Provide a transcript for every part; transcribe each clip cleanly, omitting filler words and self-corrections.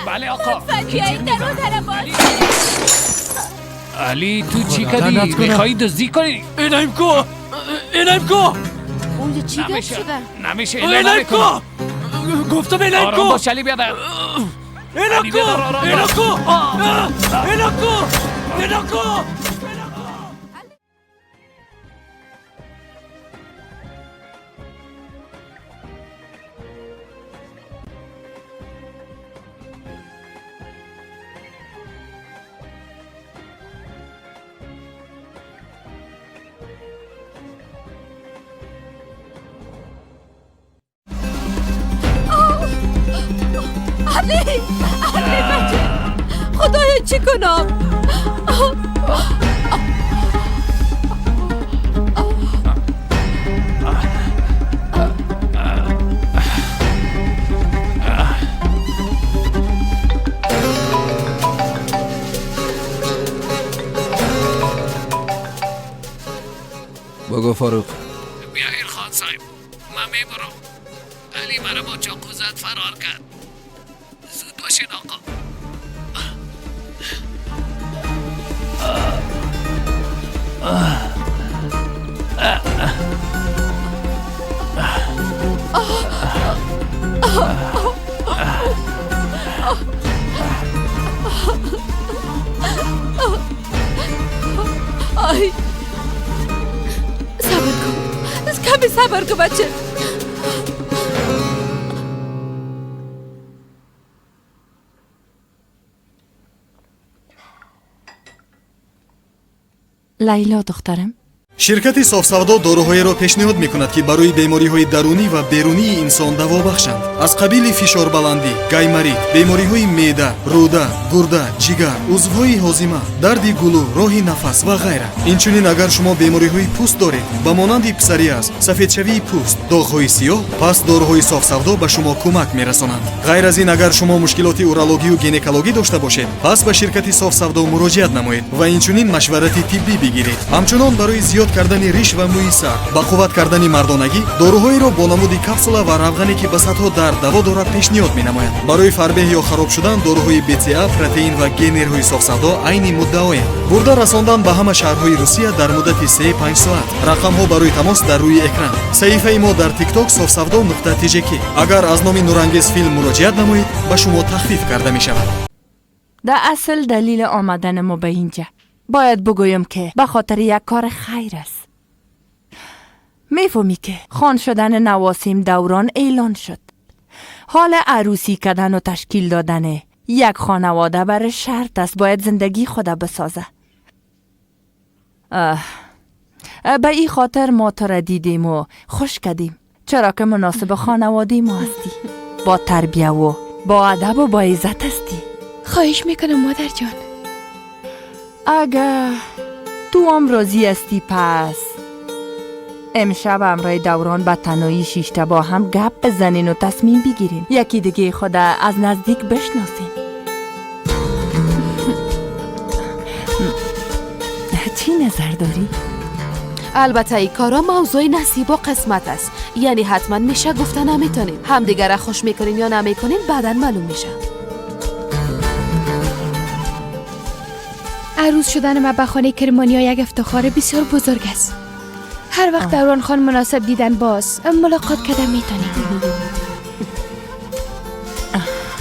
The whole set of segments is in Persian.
بله آقا. لطفاً بیایید دروازه را باز کنید. علی تو چی کردی؟ میخوایی دزدی کنی؟ اینم کو، اینم کو. اونجا چی گپ شده؟ نمیشه. اینم کو، گفتم اینم کو. آرام باش علی بیادر. اینم کو، اینم کو، اینم کو، اینم کو. علی، علی بچه، خدایا چی کنم؟ بگو فاروق. بیا ایرخان صاحب، من میبرم. علی مرا با چاقو زد فرار کرد. زود باشین آقا. آی صبر کن، کمی صبر کن بچه. لیلا دخترم، شرکت صاف‌سودا داروهایی را پیشنهاد می‌کند که برای بیماری‌های درونی و بیرونی انسان دوا بخشند، از قبیل فشار بلندی، گایماریت، بیماری‌های معده، روده، گرده، جگر، عضوهای هاضمه، درد گلو، راه نفس و غیره. اینچنین اگر شما بیماری‌های پوست دارید، به مانند پسوریاز، سفیدشوی پوست، داغ‌های سیاه، پس داروهای صاف‌سودا به شما کمک می‌رسانند. غیر از این اگر شما مشکلات اورولوژی و گینکولوژی داشته باشید، پس به شرکت صاف‌سودا مراجعت نمایید و اینچنین مشورت طبی بگیرید. همچنان برای زیاد کردن ریش و موی سر، با قوت کردن مردانگی، داروهایی را با نمود کپسولا و روغنی که به صدها درد دوا دارد پیشنهاد می‌نماید. برای فربه یا خراب شدن داروهای BCA، پروتئین و گینرهای صاف‌سودا عین مدعایند. برده رساندن به همه شهرهای روسیه در مدت 3-5 ساعت. رقم‌ها برای تماس در روی اکران. صفحه ما در تیک تاک صاف‌سودا.tjk. اگر از نام نورانگیز فیلم مراجعت نمایید، به شما تخفیف کرده می‌شود. در اصل دلیل آمدن ما به اینجا باید بگویم که به خاطر یک کار خیر است. میفهمی که خان شدن نواسیم دوران اعلان شد. حال عروسی کردن و تشکیل دادن یک خانواده بر شرط است. باید زندگی خود بسازه. به این خاطر ما تو را دیدیم و خوش کردیم، چرا که مناسب خانواده ما هستی. با تربیه و با ادب و با عزت هستی. خواهش میکنم مادر جان. اگه تو هم راضی هستی، پس امشب امرای دوران به تنهایی شیشته با هم گپ بزنین و تصمیم بگیرین. یکی دیگه خود از نزدیک بشناسین. چی نظر داری؟ البته این کارا موضوع نصیب و قسمت است، یعنی حتما میشه گفته نمیتونیم. همدیگه را خوش میکنین یا نمیکنین بعدا معلوم میشه. عروس شدن ما به خانه کرمانیا یک افتخار بسیار بزرگ است. هر وقت دوران خان مناسب دیدن باز ملاقات کردن میتونیم.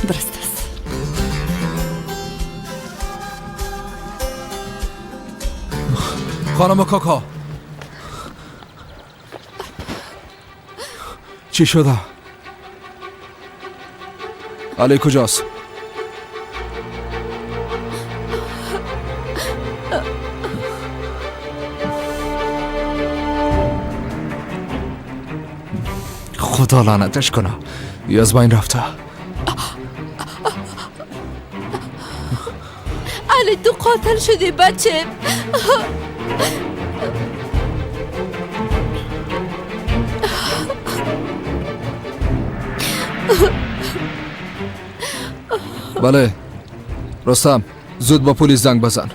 درست است. خانم کاکا، چی شده؟ علی کجاست؟ خدا لعنتش کنه، از بین رفته. علی تو قاتل شدی بچه. بله رستم، زود با پلیس زنگ بزن.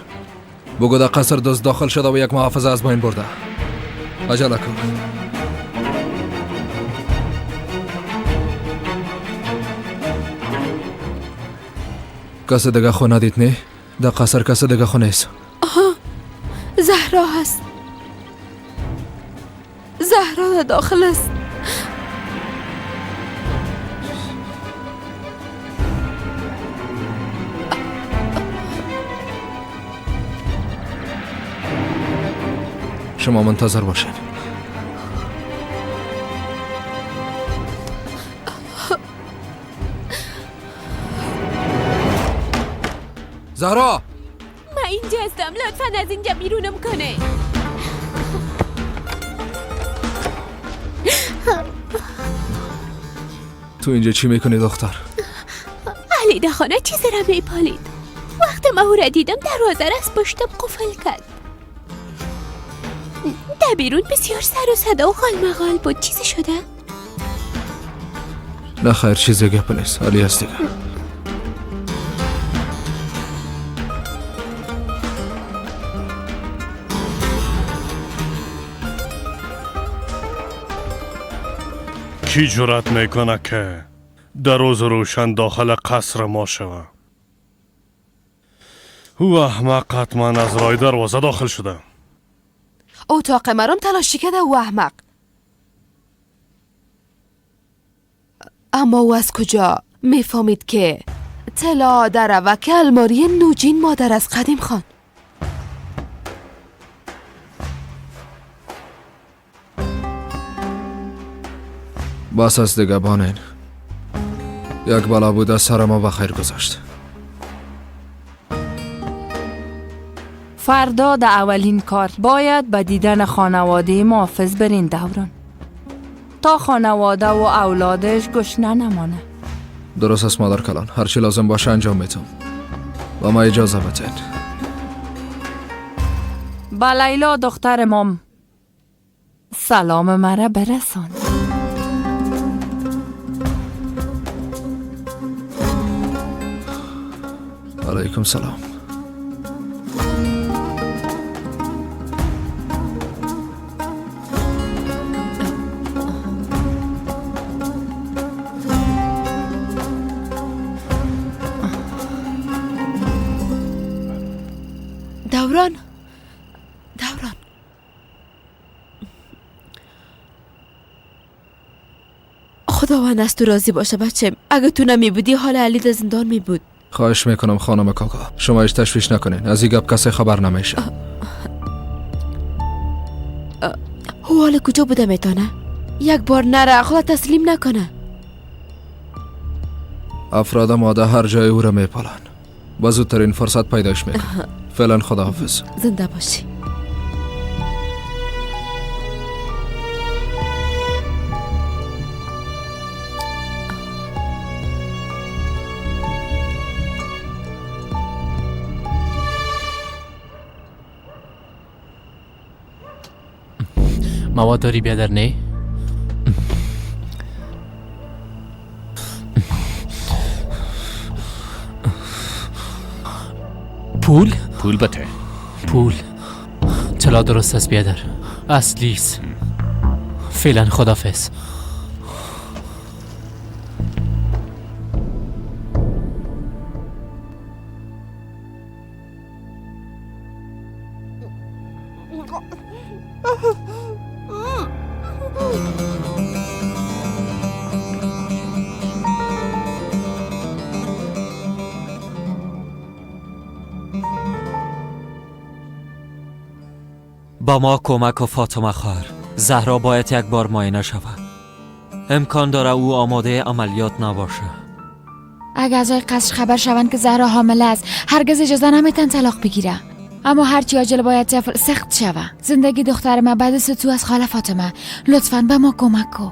بگو در قصر دزد داخل شده و یک محافظه از بین برده. عجله کن. کس دیگه خو ندید نه؟ در قصر کس دیگه خو نیست. آها، زهرا هست. زهرا در داخل است. شما منتظر باشین. زهرا، من اینجا هستم، لطفا از اینجا بیرونم کنه. تو اینجا چی میکنی دختر؟ علی در خانه چیزی را میپالید. وقت ما او را دیدم دروازه را از پشتم قفل کرد. در بیرون بسیار سر و صدا و غالمغال بود. چیزی شده؟ نه خیر، چیزی گپ نیست. علی هست دیگه. کی جرأت میکنه که در روز روشن داخل قصر ما شوه؟ او احمق حتما از راه دروازه داخل شده. اتاق مرام تلاشی کرده او احمق. اما او از کجا میفهمید که طلا در وک الماری نوجین مادر از قدیم خان. بس از دیگه بانین. یک بلا بوده سر ما بخیر گذاشت. فردا در اولین کار باید به دیدن خانواده محافظ برین دوران، تا خانواده و اولادش گشنه نمانه. درست است مادر کلان، هرچی لازم باشه انجام میتم. با ما اجازه بتین. با لیلا دختر مام سلام مرا برسان. علیکم سلام. دوران، دوران، خداوند از تو راضی باشه بچه. اگه تو نمی بودی حال علی در زندان می بود. خواهش میکنم خانم کاکا، شما هیچ تشویش نکنین. از این گپ کسی خبر نمیشه. او حال کجا بوده میتونه؟ یک بار نره، خدا تسلیم نکنه. افراد ماده هر جای او را میپالن. با زودترین فرصت پیداش میکنن. فعلا خداحافظ. زنده باشی. مواد داری بیادر؟ نه؟ پول؟ پول بده. پول چلا درست است بیادر، اصلی است. فعلا خدافظ. با ما کمک و فاطمه خواهر، زهرا باید یک بار معاینه شود. امکان داره او آماده عملیات نباشه. اگه از آی قصر خبر شوند که زهرا حامله است، هرگز اجازه نمیتن طلاق بگیره. اما هرچی عاجل باید طفل سخت شوه. زندگی دختر من بعد از تو از خاله فاطمه. لطفاً به ما کمک کو.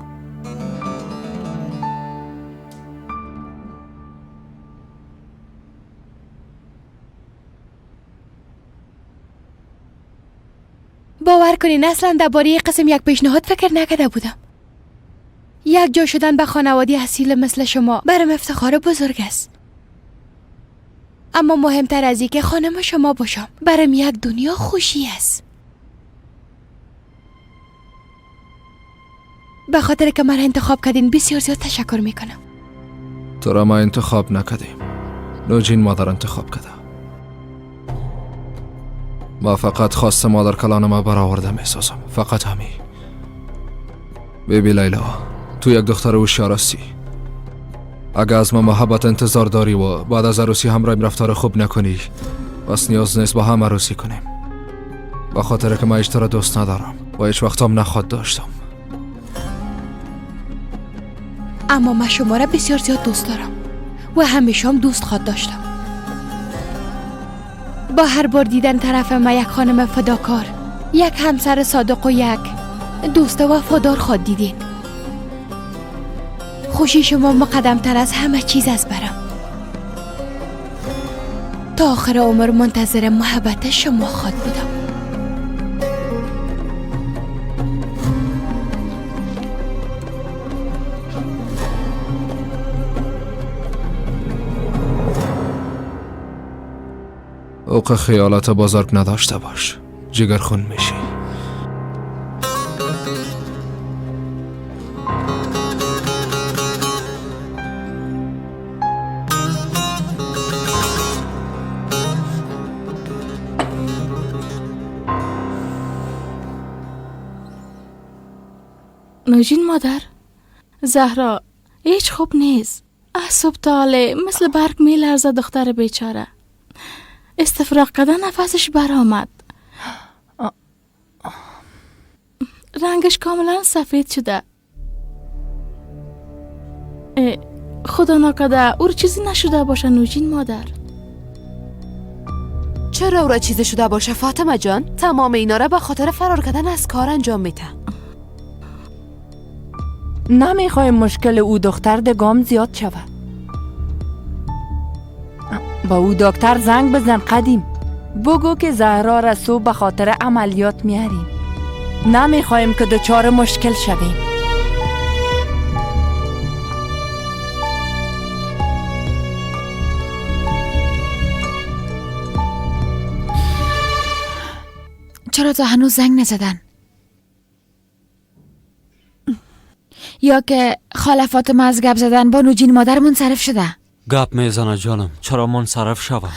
باور کنین اصلا درباره قسم یک پیشنهاد فکر نکرده بودم. یک جا شدن به خانواده اصیل مثل شما برام افتخار بزرگ است. اما مهمتر از این که خانم شما باشم برام یک دنیا خوشی است. به خاطر که مرا انتخاب کردین بسیار زیاد تشکر میکنم. تو را ما انتخاب نکردیم. نوجین مادر انتخاب کرده. ما فقط خواست مادر کلان ما برآورده میسازم، فقط همی. بیبی لیلا، تو یک دختر هوشیار هستی. اگه از ما محبت انتظار داری و بعد از عروسی همراهیم رفتار خوب نکنی، پس نیاز نیست با هم عروسی کنیم. به خاطر که من هیچ تو را دوست ندارم و هیچ وقت هم نخواد داشتم. اما من شما را بسیار زیاد دوست دارم و همیشه هم دوست خواد داشتم. با هر بار دیدن طرف ما یک خانم فداکار، یک همسر صادق و یک دوست وفادار خواد دیدین. خوشی شما مقدم تر از همه چیز است برم. تا آخر عمر منتظر محبت شما خواد بودم. اوق خیالات بزرگ نداشته باش، جگر خون میشی. نوجین مادر، زهرا هیچ خوب نیست. از صبح تا حاله مثل برگ میلرزه دختر بیچاره. استفراغ کردن نفسش برآمد. رنگش کاملا سفید شده. خدا نکرده او چیزی نشده باشه نوجین مادر. چرا او را چیزی شده باشه فاطمه جان؟ تمام اینا را به خاطر فرار کردن از کار انجام میده. نمیخوایم مشکل او دختر دگام زیاد شود. با او دکتر زنگ بزن قدیم، بگو که زهرا را صبح به خاطر عملیات میاریم. نمیخوایم که دچار مشکل شویم. چرا تا هنوز زنگ نزدن؟ یا که خاله فاطمه از گپ زدن با نوجین مادر منصرف شده؟ گپ میزنه جانم، چرا منصرف شوم؟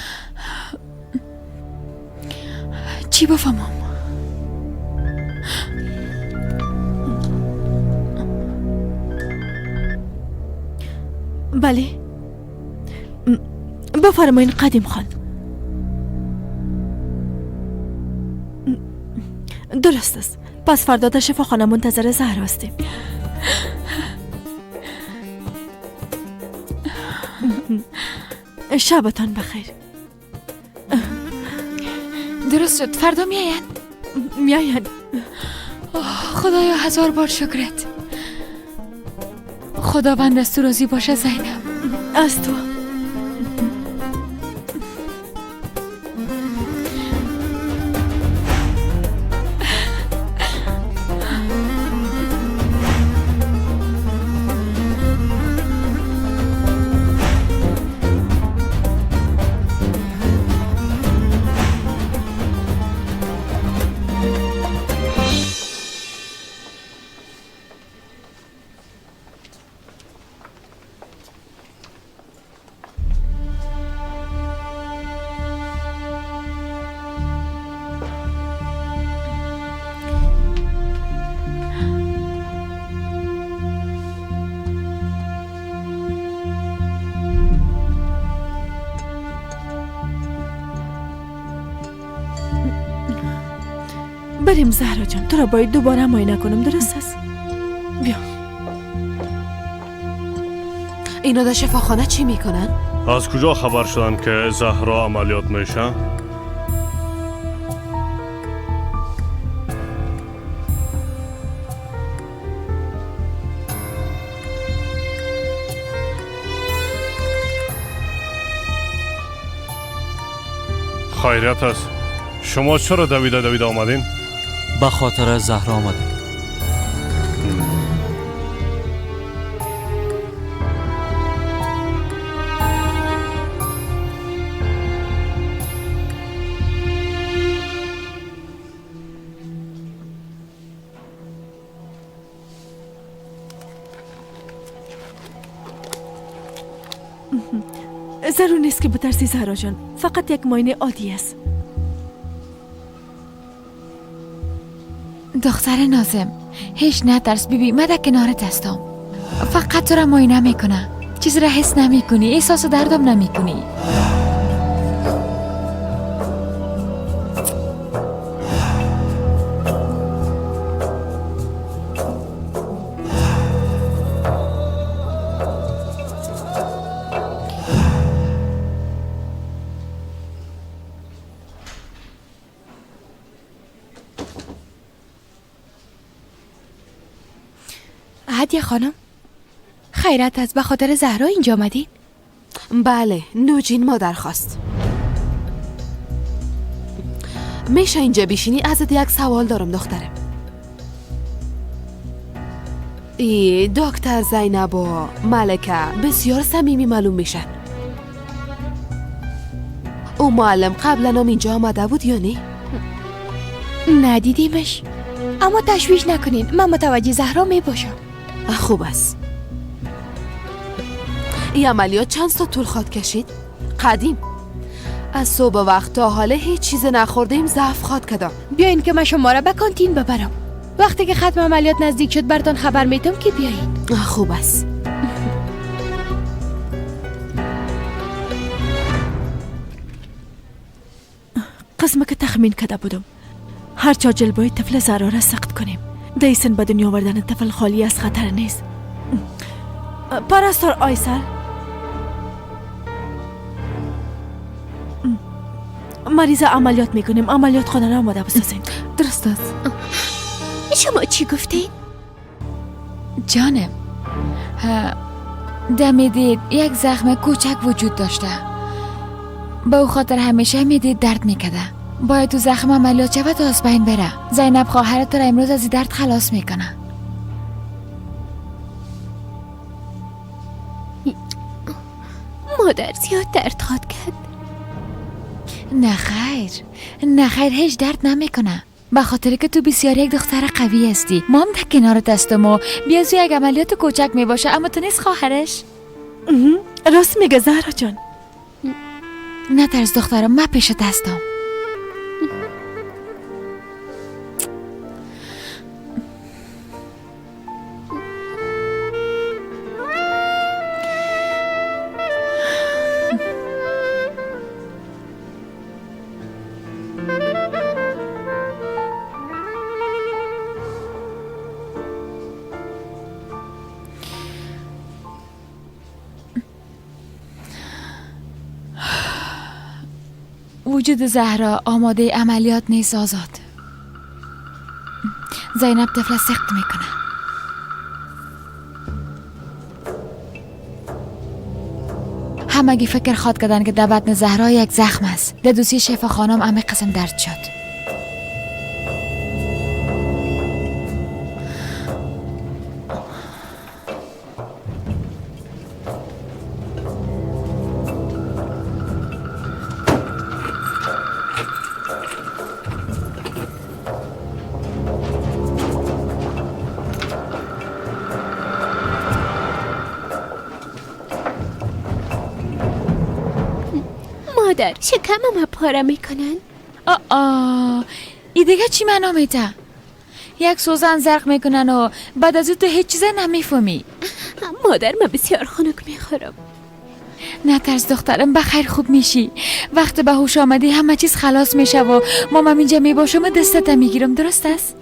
چی بفهمم؟ بله بفرمایین قدیم خان. درست است، پس فردا در شفاخانه منتظر زهرا هستیم. شبتان بخیر. درست شد، فردا میاین؟ میاین. خدایا هزار بار شکرت. خداوند از تو راضی باشه زینب. از تو. بریم زهرا جان، تو را باید دوباره معاینه کنم، درست است؟ بیا. اینا در شفاخانه چی میکنن؟ از کجا خبر شدن که زهرا عملیات میشه؟ خیریت است. شما چرا دویده دویده آمدین؟ به خاطر زهرا آمدیم. ضرور نیست که بترسی زهرا جان، فقط یک معاینه عادی است. دختر نازم، هیچ نترس بیبی، من در کنارت هستم. فقط تو را معاینه میکنه. چیز را حس نمیکنی، احساس دردم نمیکنی. هدیه خانم، خیرت است، به خاطر زهرا اینجا آمدین؟ بله، نوجین مادر خواست. میشه اینجا بشینی؟ ازت یک سوال دارم دخترم. ای دکتر زینب و ملکه بسیار صمیمی معلوم میشن. او معلم قبلا هم اینجا آمده بود یا نه؟ ندیدیمش. اما تشویش نکنین، من متوجه زهرا می باشم. خوب است. این عملیات چند ساعت طول خواهد کشید؟ قدیم از صبح وقت تا حاله هیچ چیز نخوردیم، ضعف خواد کدام. بیاین که من شما را به کانتین ببرم. وقتی که ختم عملیات نزدیک شد براتان خبر میتم که بیاین. خوب است. قسمه که تخمین کده بودم هر چه عاجل باید طفل زهرا را سقط کنیم. در سن به دنیا آوردن طفل خالی از خطر نیست. پرستار آیسل، مریض عملیات میکنیم. عملیات خانه را آماده بسازیم. درست است. شما چی گفتی؟ جانم، در معده یک زخم کوچک وجود داشته. به او خاطر همیشه معده درد میکده. باید تو زخم عملیات شود تا از بین بره. زینب خواهرت را امروز از درد خلاص میکنه. مادر زیاد درد خواد کرد. نه خیر، نه خیر، هیچ درد نمیکنه. به خاطر که تو بسیار یک دختر قوی هستی. ما هم در کنارت هستم و بیازو یک عملیات کوچک میباشه، اما تو نیست خواهرش. راست میگه زهرا جان. نترس دخترم، من پیشت هستم. وجود زهرا آماده عملیات نیست آزاد. زینب طفل سخت میکنه. همگی فکر خواد کردن که در بطن زهرا یک زخم است. در دوسی شفا خانم همه قسم درد شد. مادر شکمم پاره میکنن. آه ای دیگه چی معنا میته؟ یک سوزن زرق میکنن و بعد از او تو هیچ چیز نمیفهمی. مادر من بسیار خنک میخورم. نترس دخترم، بخیر خوب میشی. وقت به هوش آمدی همه چیز خلاص میشه و ماما اینجا میباشم و دستت میگیرم. درست است؟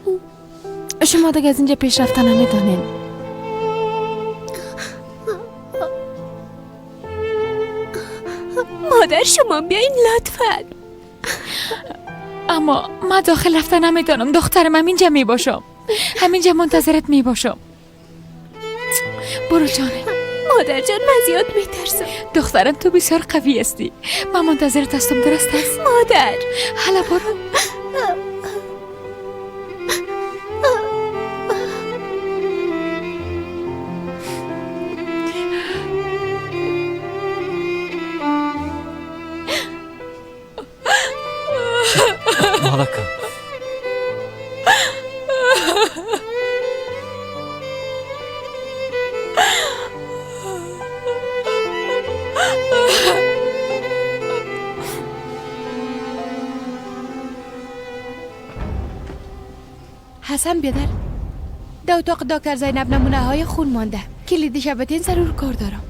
شما دیگه از اینجا پیش رفتن نمیدانین. مادر شما بیاین لطفا. اما من داخل رفتن نمیدانم دخترم، همینجا میباشم، همینجا منتظرت میباشم. برو جانم. مادر جان من زیاد میترسم. دخترم تو بسیار قوی هستی، من منتظرت هستم. درست است؟ مادر حالا برو. ملکه حسن بیادر، در اتاق دکتر زینب نمونه های خون مانده. کلید شبتین ضرور کار دارم.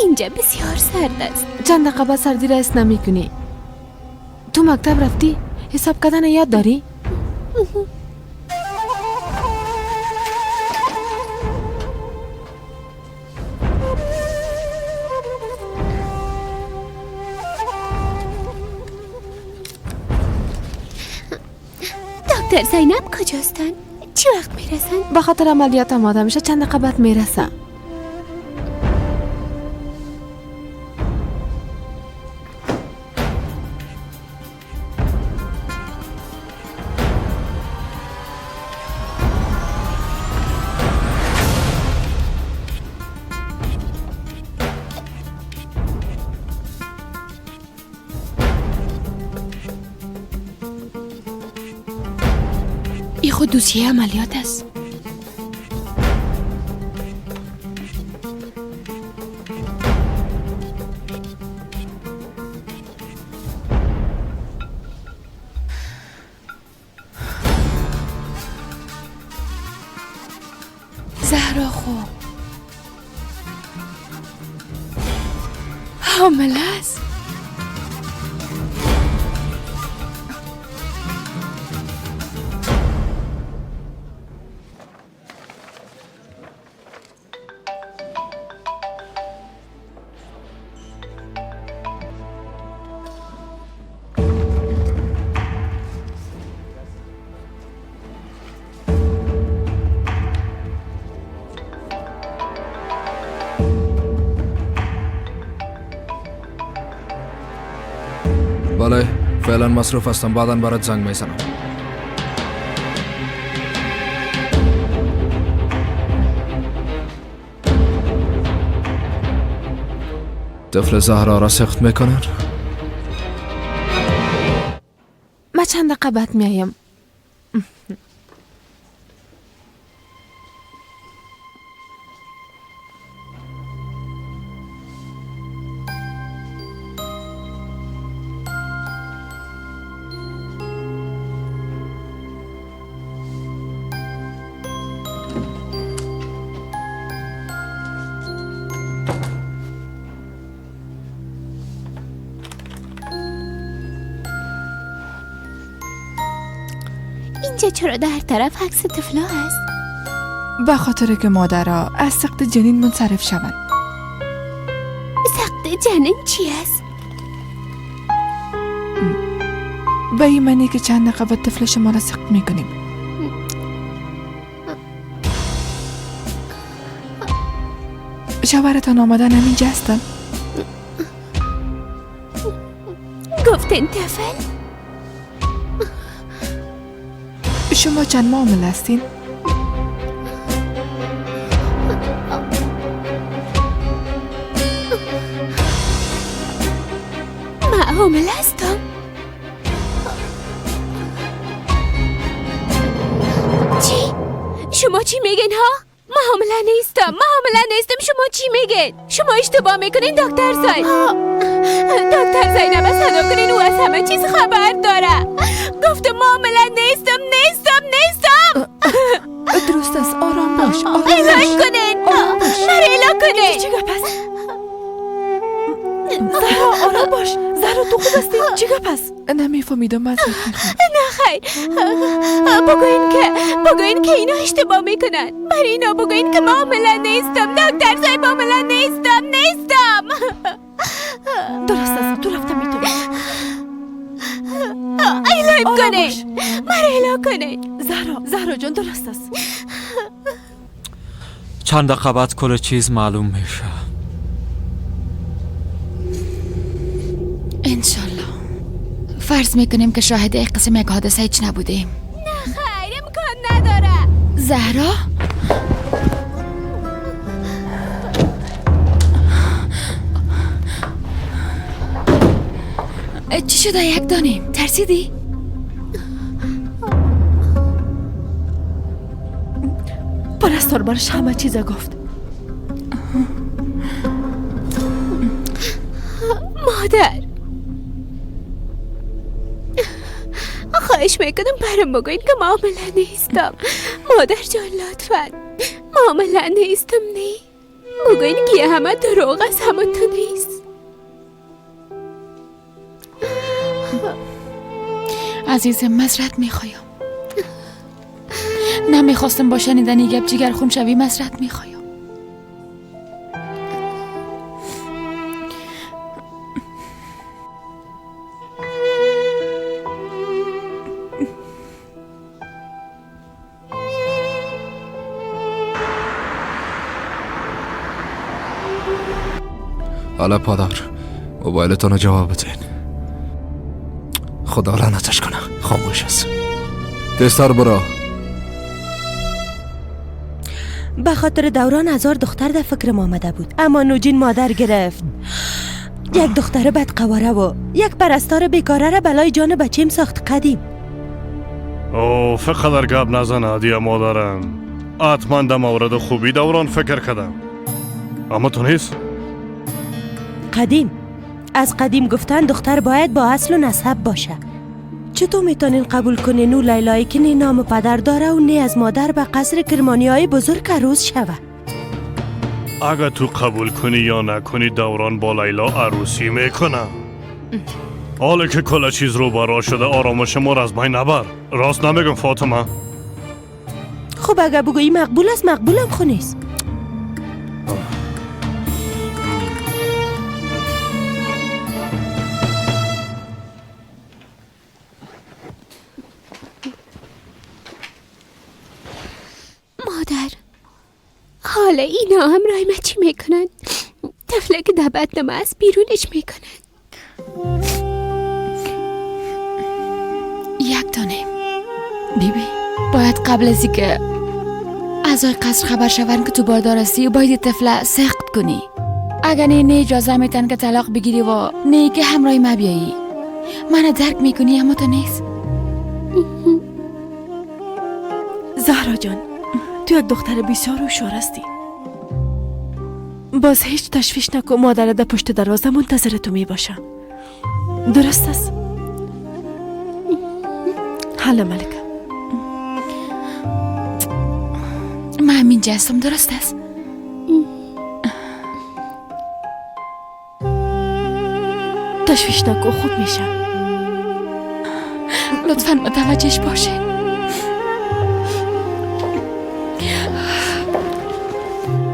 اینجا بسیار سرد است. چند دقیقه بعد سردی را حس نمی کنی. تو مکتب رفتی؟ حساب کردن یاد داری؟ دکتر زینب کجاستن؟ چی وقت میرسن؟ به خاطر عملیات آماده میشه، چند دقیقه بعد میرسن. خود دوسیه عملیات است. زهرا خوب حامله است. بله، فعلا مصروف هستم، بعدا برات زنگ میزنم. طفل زهرا را سخت میکنن؟ ما چند دقیقه بعد میایم. اینجا چرا در طرف عکس طفلا هست؟ به خاطر که مادرها از سقط جنین منصرف شوند. سقط جنین چی است؟ به این معنی که چند دقیقه بعد طفل شما را سقط میکنیم. شوهرتان آمدن همینجا هستن. گفتن طفل؟ شما چند ماه حامله هستین؟ من حامله هستم. چی؟ شما چی میگین ها؟ من حامله نیستم، من حامله نیستم. شما چی میگین؟ شما اشتباه میکنین دکتر زینب. دکتر زینب صدا کنین، او از همه چیز خبر داره. گفتم حامله نیستم، نیستم، نیستم. درست است، آرام باش، آرام باش. اعلان کنین، مرا اعلان کنین. چی گپ است؟ زهرا آرام باش. زهرا تو خوب هستی؟ چی گپ است؟ نمیفهمیدم، معذرت میخوام. نه خیر، بگوین که اینا اشتباه میکنن. برای اینا بگوین که من حامله نیستم دکتر صاحب، حامله نیستم، نیستم. درست است، تو رفتم میتونی. اعلام کنین، مرا اعلام کنین. زهرا، زهرا جان درست است. چند دقیقه بعد کل چیز معلوم میشه. انشالله. فرض میکنیم که شاهد یک قسم یک حادثه هیچ نبودیم. نه خیر، امکان نداره. زهرا؟ چی شده یک دانیم؟ ترسیدی؟ پرستار برش همه چیز گفت. مادر خواهش میکنم برام بگوین که معامله نیستم. مادر جان لطفا معامله نیستم. نه بگوین که همه دروغ است، همه تو نیست. عزیزم معذرت میخوایم، نمیخواستم با شنیدن گپ جگر خون شوی. معذرت میخوایم. حالا پادر موبایلتون رو جواب بدین. خدا لعنتش کنه، خاموش است. تستر برو. به خاطر دوران 1000 دختر در فکرم آمده بود، اما نوجین مادر گرفت. یک دختر بدقواره و یک پرستار بیکاره را بلای جان بچیم ساخت. قدیم او فقدر گپ نزن هدیه مادرم. حتما در مورد خوبی دوران فکر کردم، اما تو نیست. قدیم از قدیم گفتن دختر باید با اصل و نسب باشه. چطور میتونین قبول کنین او لیلایی که نه نام پدر داره و نه از مادر به قصر کرمانی های بزرگ عروس شوه؟ اگه تو قبول کنی یا نکنی دوران با لیلا عروسی میکنم. حالا که کل چیز رو برا شده آرامش ما از بین نبر. راست نمیگم فاطمه؟ خب اگه بگویی مقبول است مقبولم خو نیست. مادر حالا اینا هم رای ما چی میکنن؟ طفله که در بطن ما از بیرونش میکنن. یک دانه بیبی باید قبل از اینکه اعضای قصر خبر شون که تو باردار هستی باید طفله سخت کنی. اگر نه اجازه میتن که طلاق بگیری و نه که همراه ما بیایی. منو درک میکنی اما تو نیست. زهرا جان تو یک دختر بسیار هوشیار هستی. باز هیچ تشویش نکن، مادر در پشت دروازه منتظر تو می باشه. درست است؟ حالا ملکه من همینجا هستم. درست است؟ تشویش نکن، خوب میشه. لطفا متوجهش باشه.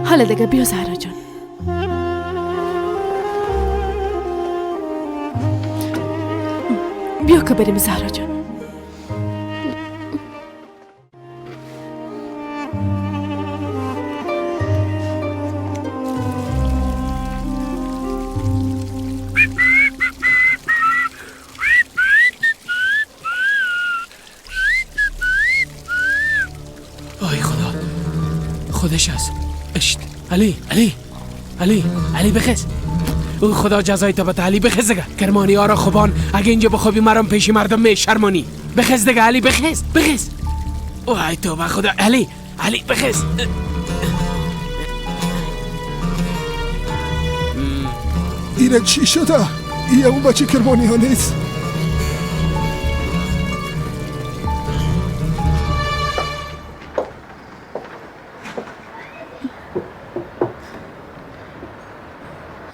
حالا دیگه بیا زهرا جان. بیا که بریم زهرا جان. آی خدا خودش است. اشت علی علی علی علی بخیز. او خدا جزای تو بده. علی بخیز دیگه. کرمانی ها را خوبان اگه اینجا بخوابی مرام پیش مردم می شرمانی. بخیز دیگه علی بخیز بخیز. وای توبه خدا. علی علی بخیز. اینه چی شده؟ این اون بچه کرمانی ها نیست؟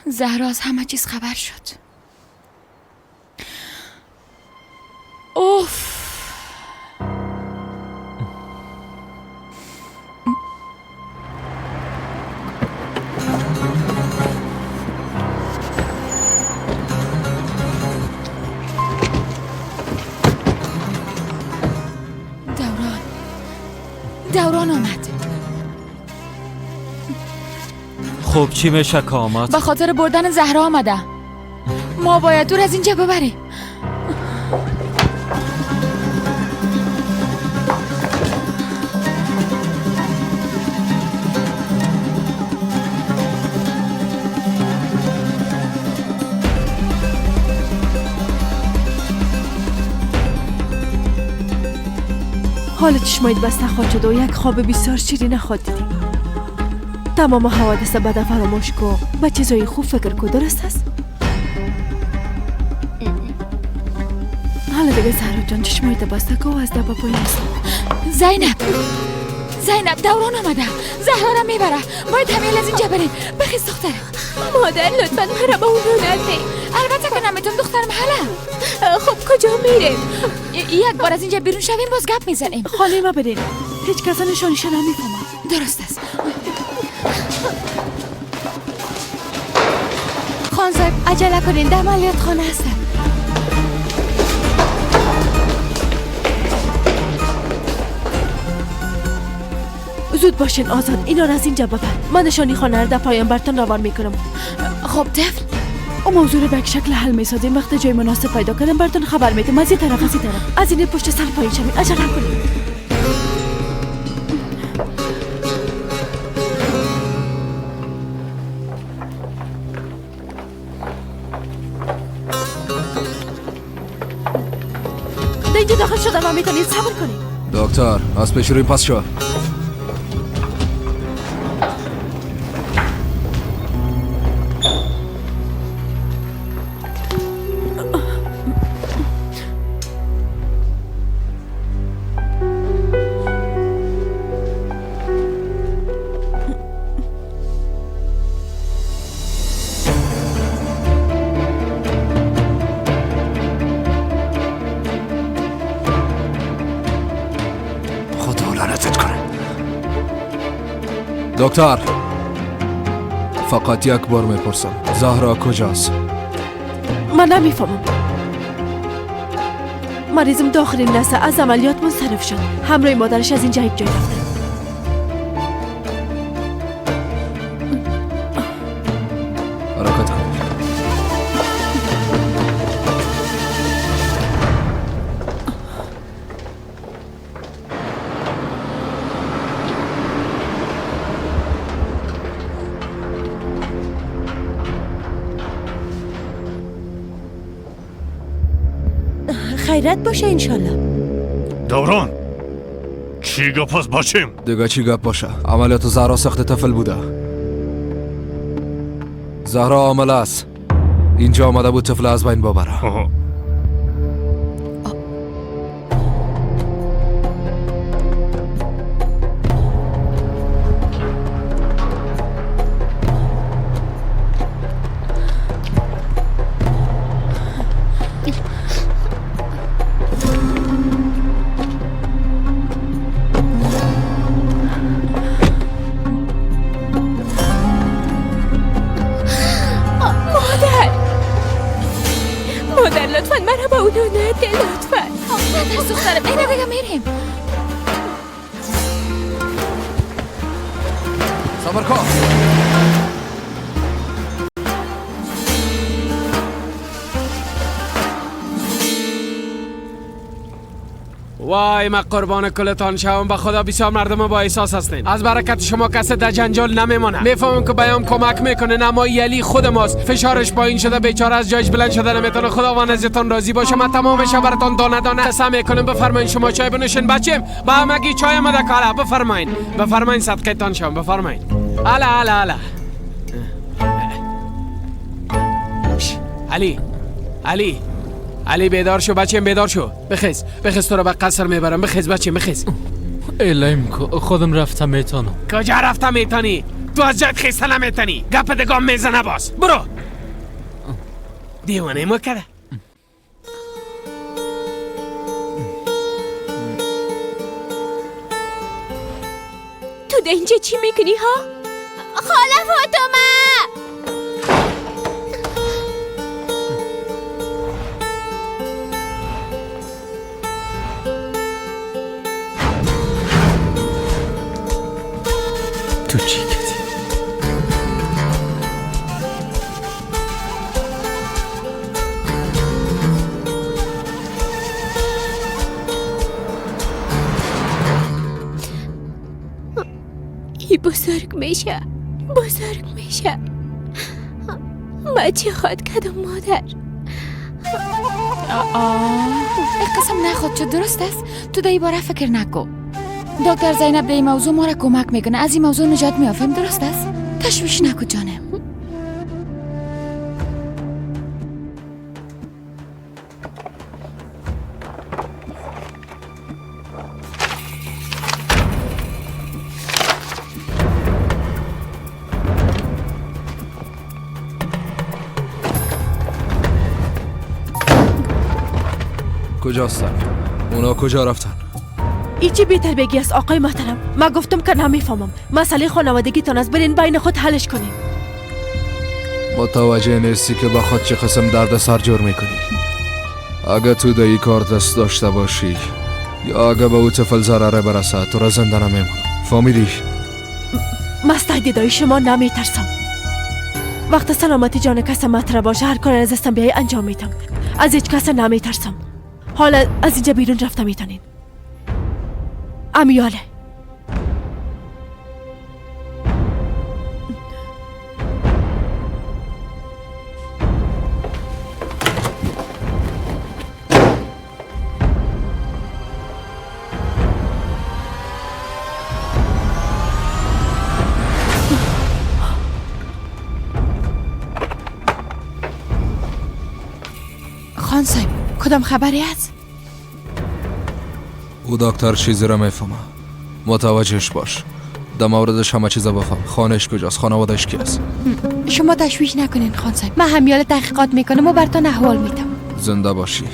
زهرا از همه چیز خبر شد. اوف دوران آمد. خب چی میشه که آمد؟ به خاطر بردن زهرا آمده. ما باید دور از اینجا ببریم. حال چشمایت بسته خواهد شد و یک خواب بسیار شیرین خواهد دیدی. تمام حوادث بد فراموش کو، به چیزای خوب فکر کو. درست است؟ حالا دیگه زهرا جان چشمایت بسته که و از دبا پایین است. زینب، زینب دوران آمده، زهرا را میبره. باید همه از اینجا بریم. بخیز دخترم. مادر لطفا مرا با اون نده. البته که نمیتونم دخترم. حالا خب کجا میریم؟ یک بار از اینجا بیرون شویم باز گپ میزنیم. خاله ما بریم، هیچ کس نشانیش نمیفهمد. درست است. خان صاحب عجله کنین، در عملیات خانه هستم. زود باشین آزاد، اینا را از اینجا ببر. من نشانی خانه را در پایان برتان روان میکنم. خب طفل، او موضوع رو به یک شکل حل میسازیم. وقت جای مناسب پیدا کردم برتان خبر میدم. از این طرف، از این طرف، از این پشت سر پایین شوین. عجله کنین. در اینجا داخل شدم و میتونید صبر کنید. دکتر از پیش روی پس شو. دکتر فقط یک بار میپرسم، زهرا کجاست؟ من نمیفهمم. مریضم داخل این لحظه از عملیات منصرف شد. همراه مادرش از اینجا یک جای رفته. حرکت کن. خیرت باشه انشالله. دوران چی گپ است بچیم؟ دیگه چی گپ باشه؟ عملیات زهرا سخت طفل بوده. زهرا عامل است. اینجا آمده بود طفل از بین ببره. وای ما قربان کلتان شوم، به خدا بسیار مردم با احساس هستین. از برکت شما کسی در جنجال نمیمانه. میفهمم که بیام کمک میکنه، اما یلی خود ماست. فشارش پایین شده، بیچاره از جایش بلند شده نمیتونه. خداوند ازتان راضی باشه. من تمام شب براتان دانه دانه قسم میکنم. بفرمایین شما چای بنوشین بچیم. با همگی چای آمده کالا. بفرمایین، بفرمایین صدقه تان شوم. بفرمایین. الا الا الا. علی علی علی بیدار شو بچیم، بیدار شو. بخیز بخیز، تو رو به قصر میبرم. بخیز بچیم، بخیز. الهیم خودم رفتم میتونم. کجا رفتم میتونی؟ تو از جایت خیسته نمیتونی. گپ دگام میزنه باز. برو. دیوانه ما کرده. تو در اینجا چی میکنی ها؟ خاله فاطمه! تو چی کردی؟ ای بزرگ میشه، بزرگ میشه. من چی خواد کردم مادر؟ ای قسم نخود شد. درست است؟ تو در این باره فکر نکن. دکتر زینب در این موضوع ما را کمک میکنه. از این موضوع نجات میافیم. درست است؟ تشویش نکن جانم. کجاستن؟ اونا کجا رفتن؟ ای چی بهتر بگی است آقای محترم؟ ما گفتم که نمیفهمم. مسئله خانوادگیتان است، برین بین خود حلش کنین. متوجه نیستی که با خود چه قسم درد سر جور میکنی. اگه تو در این کار دست داشته باشی یا اگه به او طفل ضرره برسه تو را زنده نمیمونم. فهمیدی؟ من از تهدیدهای شما نمیترسم. وقت سلامتی جان کس مطرح باشه هر کار از دستم بیای انجام میدم. از هیچ کس نمیترسم. حالا از اینجا بیرون رفته میتونین. امیاله. خان صاحب، کدام خبری است؟ او دکتر چیزی را میفهمه. متوجهش باش. در موردش همه چیز بفهم. خانهش کجاست؟ خانوادهش کی است؟ شما تشویش نکنین خان صاحب. من همیال تحقیقات میکنم و براتون احوال میدم. زنده باشی.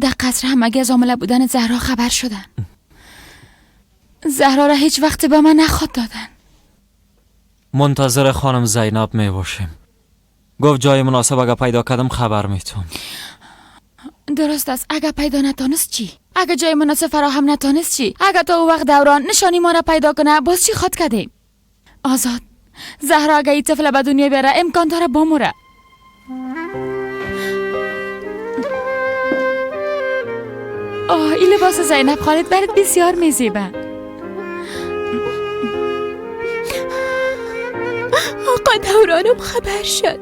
در قصر همگی از حامله بودن زهرا خبر شدن. زهرا را هیچ وقت به من نخواد دادن. منتظر خانم زینب می باشیم. گفت جای مناسب اگه پیدا کردم خبر میتون. درست است. اگه پیدا نتانست چی؟ اگه جای مناسب فراهم نتانست چی؟ اگه تا او وقت دوران نشانی ما را پیدا کنه باز چی خواد کردیم؟ آزاد، زهرا اگه این طفل به دنیا بیاره امکان داره بموره. آه، این لباس زینب خالد برات بسیار میزیبه. آقا دورانم خبر شد.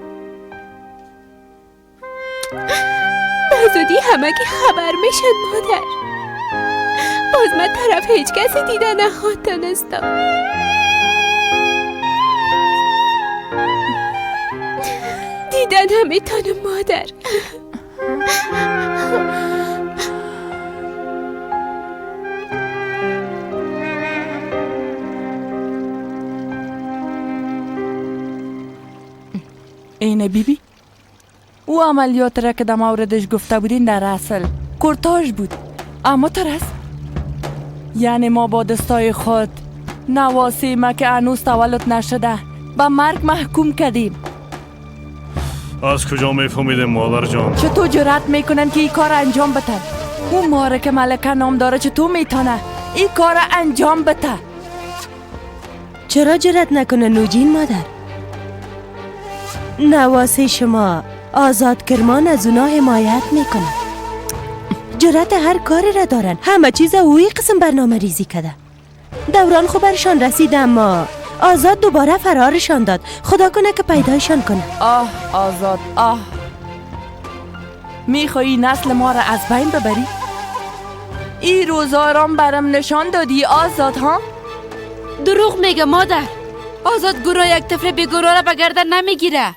به زودی همگی خبر میشد مادر. باز من طرف هیچ کسی دیده نخواد تانستم. دیدن نمیتونم مادر. اینه بیبی، او عملیات را که در موردش گفته بودین در اصل کورتاژ بود، اما ترس یعنی ما با دستای خود نواسی ما که هنوز تولد نشده به مرگ محکوم کردیم. از کجا میفهمیدیم مادر جان؟ چطور جرأت میکنن که این کار انجام بتن؟ اون ماره که ملکه نام داره چطور میتونه این کار انجام بته؟ چرا جرأت نکنه نوجین مادر؟ نواسه شما آزاد کرمان از اونا حمایت میکنه. جرأت هر کاری را دارن. همه چیز اوی قسم برنامه ریزی کرده. دوران خو برشان رسید اما آزاد دوباره فرارشان داد. خدا کنه که پیدایشان کنه. آه آزاد، آه، میخوایی نسل ما را از بین ببری؟ این روزا رام برم نشان دادی آزاد ها؟ دروغ میگه مادر. آزاد گروه یک طفل بیگناه را به گردن نمیگیره.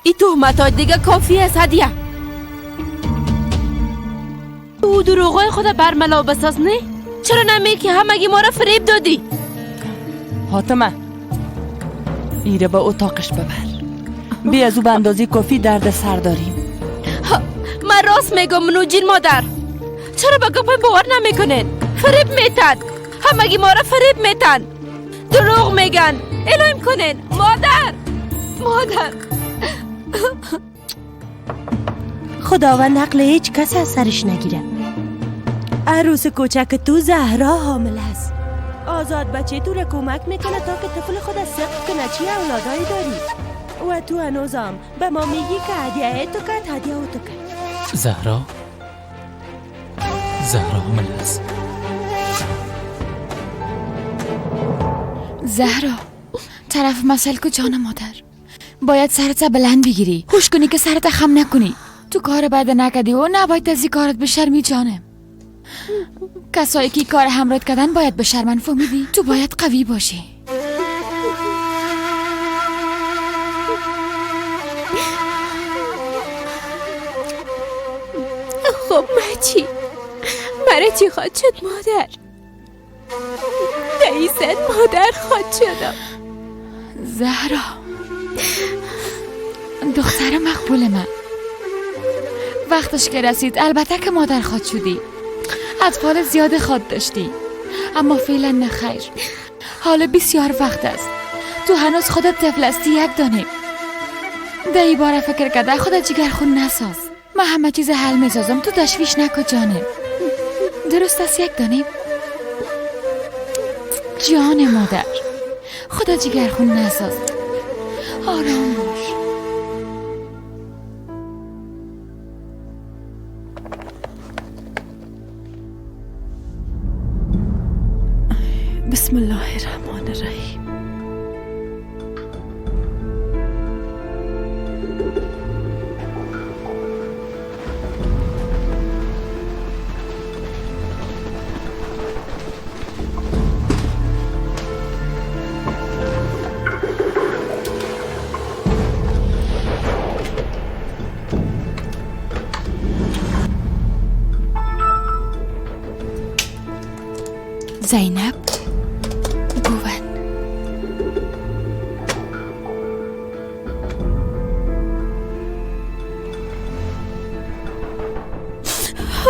این تهمت های دیگه کافی است هدیه. او دروغای خود برملا بساز نه؟ چرا نمی که همگی ما را فریب دادی؟ فاطمه، ایره به اتاقش ببر. بی از او به اندازه کافی درد سر داریم. من راست میگم نوجین مادر. چرا به گپای باور نمیکنین؟ فریب میتن. همگی ما را فریب میتن. دروغ میگن. الهیم کنین مادر. مادر، خداوند عقل هیچ کس از سرش نگیره. عروس کوچک تو زهرا حامل است. آزاد بچه تو را کمک میکنه تا که طفل خود سقط کنه. چی اولادایی داری؟ و تو هنوزم به ما میگی که هدیه تو کرد، هدیه او تو کرد. زهرا، زهرا حامل است. زهرا، طرف مسئله کو جان مادر. باید سرت بلند بگیری. هوش کنی که سرت خم نکنی. تو کار بد نکردی و نباید از این کارت بشرمی جانم. کسایی که کار همراهت کردن باید بشرمن. فهمیدی؟ تو باید قوی باشی. خب من چی؟ مرا چی خواد شد مادر؟ دیست مادر خواد شدم. زهرا دختر مقبول من، وقتش که رسید البته که مادر خواد شدی، اطفال زیاد خواد داشتی، اما فعلا نه خیر، حالا بسیار وقت است، تو هنوز خودت طفل هستی یک دانه. در ای باره فکر کرده خودت جگر خون نساز، من همه چیز حل میسازم، تو تشویش نکن جانم. درست است یک دانه؟ جان مادر خدا جگر خون نساز، آرام باش. بسم الله الرحمن الرحیم. زینب گوون.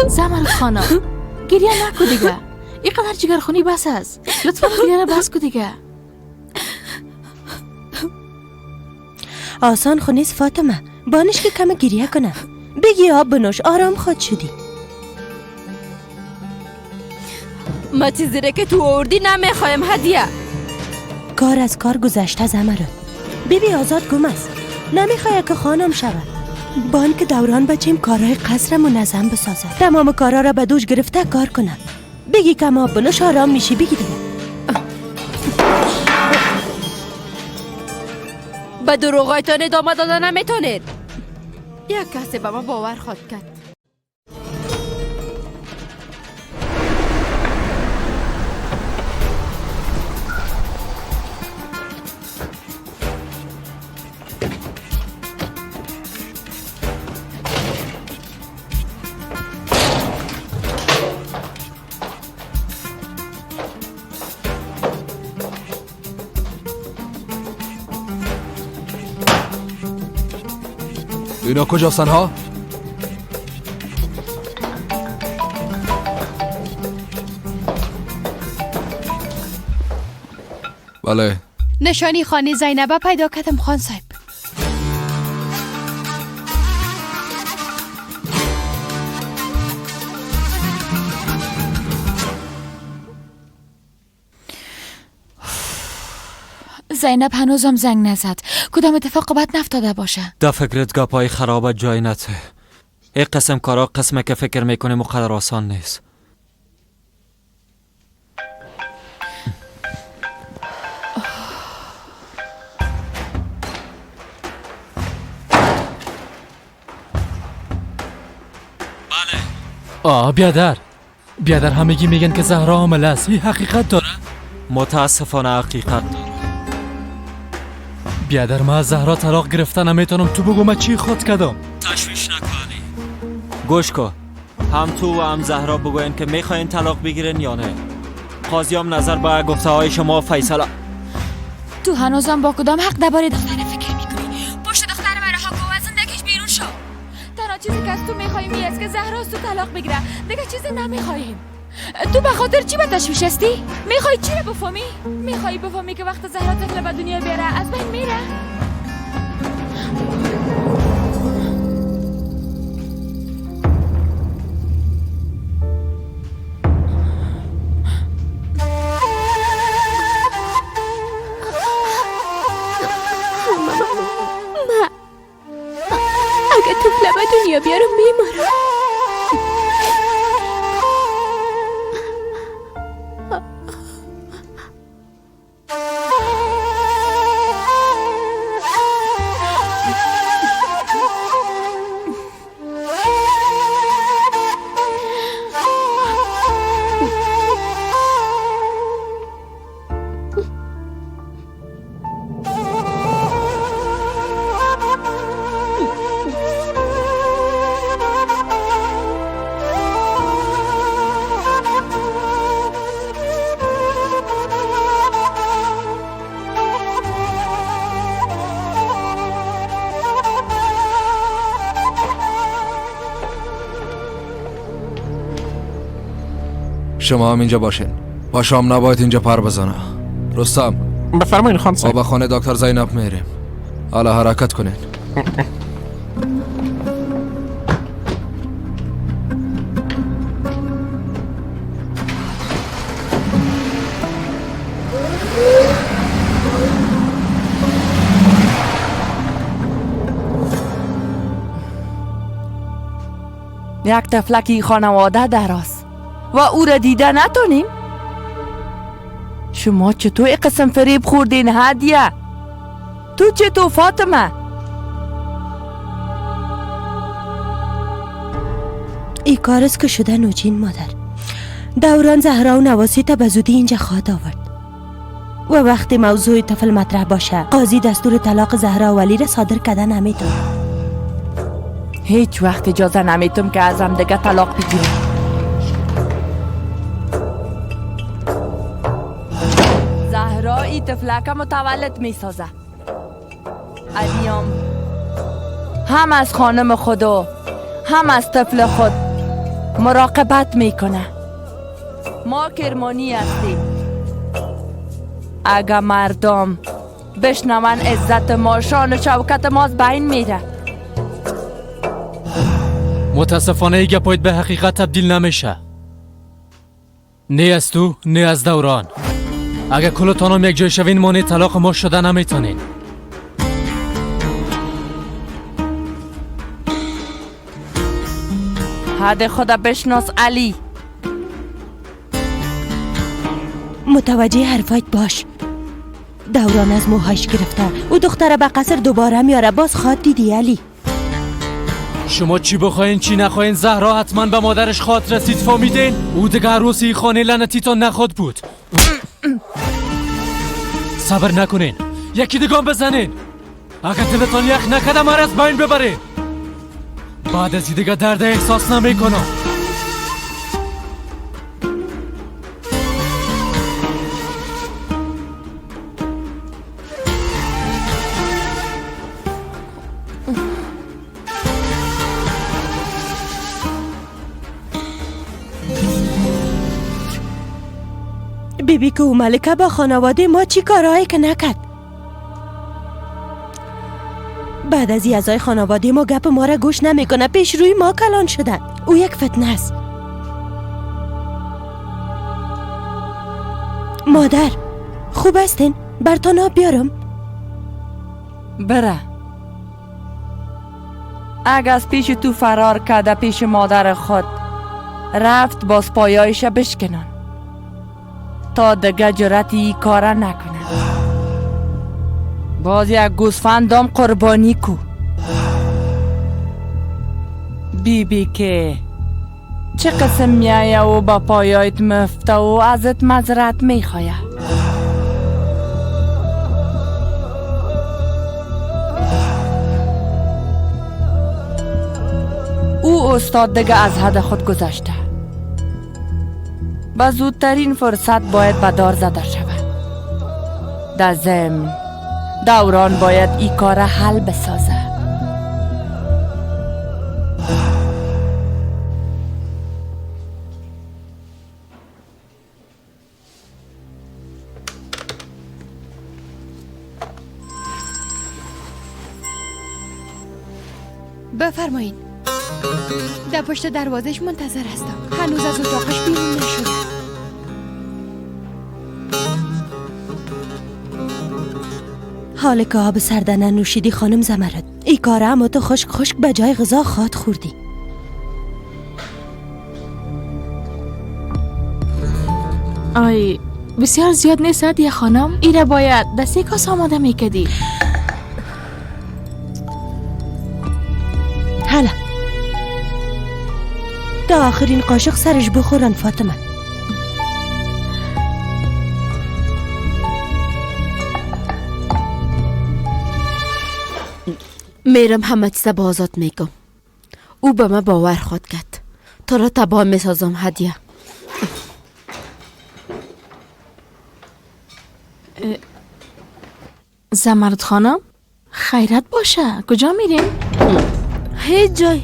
زمر خانم گریه نکو دیگه، اینقدر جگرخونی بس است، لطفا گریه بس کو دیگه. آسان خو نیست فاطمه، بانش که کم گریه کنه، بگی آب بنوش آرام خود شدی. ما چیزی را که تو آوردی نمیخوایم هدیه. کار از کار گذشته زمرد، بیبی آزاد گم است، نمیخواه که خانم شود. بانک دوران بچیم کارهای قصر منظم بسازد، تمام کارها را به دوش گرفته کار کنه. بگی کم آب بنوش آرام میشی، بگی دیگه. به دروغایتان ادامه داده نمیتونید. یک کسی به ما باور خواهد کرد. اینا کجاستن ها؟ بله. نشانی خانه زینبه پیدا کردم خان صاحب. زینب هنوزم زنگ نزد، کدام اتفاق بد نفتاده باشه. دا فکرت گپای خرابت جای نته. این قسم کارا قسمه که فکر میکنه مقدر آسان نیست. بله. آه بیادر، بیادر همگی میگن که زهرا حامله است، این حقیقت داره؟ متاسفانه حقیقت داره. بیادر ما از زهرا طلاق گرفته نمیتونم، تو بگو من چی خود کردم؟ تشویش نکنی. گوش کن، هم تو و هم زهرا بگوین که میخواین طلاق بگیرن یا نه. قاضی هم نظر به گفته های شما فیصله. تو هنوزم با کدام حق درباره دختر فکر میکنی؟ پشت دختر من رها کن و از زندگیش بیرون شو. تنها چیزی که از تو میخوایم این است که زهرا از تو طلاق بگیره، دیگه چیزی نمیخوایم. تو به خاطر چی به تشویش هستی؟ میخوای چی رو بفهمی؟ میخوای بفهمی که وقت زهرا طفل به دنیا بیاره از بین میره؟ ما اگه طفل به دنیا بیارم میمارم. شما هم اینجا باشین. پاشام نباید اینجا پر بزنه. رستم بفرمایین خان صاحب. ما به خانه دکتر زینب میریم. حالا حرکت کنین. یک طفلکی خانواده دراز و او را دیده نتونیم. شما چطور قسم فریب خوردین هدیه؟ تو چطور فاطمه؟ ای کارست که شده نوجین مادر. دوران زهرا و نواسی تا به زودی اینجا خواهد آورد و وقتی موضوع طفل مطرح باشه قاضی دستور طلاق زهرا و علی را صادر کرده نمیتونه. هیچ وقت اجازه نمیتم که ازم دیگه طلاق بگیرم. زهرا ای طفلک متولد میسازه. علیام هم از خانم خود و هم از طفل خود مراقبت میکنه. ما کرمانی هستیم. اگه مردم بشنون عزت ما، شان و شوکت ما از بین میره. متاسفانه ای گپایت به حقیقت تبدیل نمیشه. نه از تو نه از دوران. اگه کلتانم یک جای شوین مانع طلاق ما شده نمیتونین. حد خدا بشناس علی. متوجه حرفایت باش. دوران از موهایش گرفته. او دختره به قصر دوباره میاره. باز خواد دیدی علی. شما چی بخواین چی نخواین زهرا حتما به مادرش خواد رسید. فهمیدین؟ او دیگه عروسی خانه لعنتی تا نخواد بود. صبر نکنین، یکی دیگه بزنین. اگه دلتان یخ نکده مرا از بین ببرین. بعد از دیگه درد احساس نمیکنم. بیبی که او ملکه با خانواده ما چی کارهایی که نکرد. بعد از اعضای خانواده ما گپ ما را گوش نمیکنه، پیش روی ما کلان شده. او یک فتنه است. مادر خوب هستین؟ برتان آب بیارم؟ بره. اگه از پیش تو فرار کرده پیش مادر خود رفت، باز پایایش بشکنن تا دیگه جرأت کاره نکنه. باز یک گوسفندم قربانی کو. بی بی که چه قسم میایه و با پایایت مفته و ازت مزرعت میخوایه. او استاد دیگه از حد خود گذشته. به زودترین فرصت باید به دار زده شود. در ضمن دوران باید ای کار حل بسازه. بفرمایین. در پشت دروازش منتظر هستم. هنوز از اتاقش بیرون نشده. حال که آب سرده ننوشیدی خانم زمرد. ای کاره اما تو خشک خشک به جای غذا خواد خوردی. آی بسیار زیاد نیست یه خانم؟ ایره باید دسته کاس آماده میکدی. حالا تا آخرین قاشق سرش بخورن فاطمه. میرم همه چیز با آزاد میگم. او به من باور خواد کرد. تو را تباه میسازم هدیه. زمرد خانم خیرت باشه. کجا میریم؟ هیچ جای.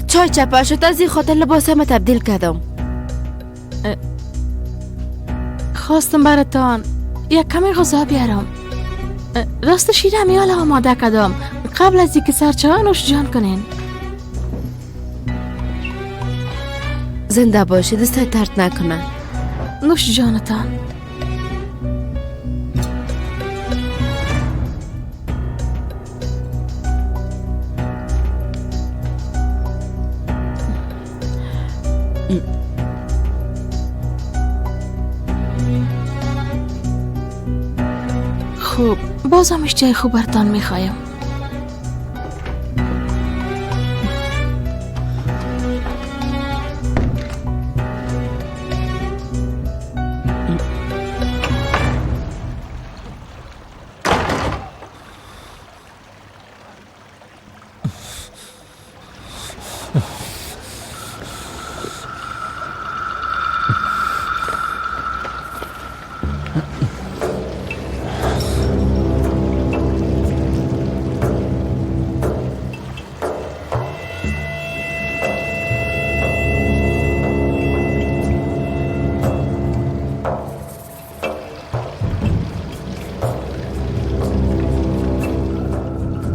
چای چپه شد از این خاطر لباسم تبدیل کردم. خواستم براتان یک کمی غذا بیارم. راست شیره میال آماده کردم قبل از اینکه سرچای نوش جان کنین. زنده باشی، دستت درد نکنه. نوش جانتان. خوب، بازم اشتهای خوب برتان میخوایم.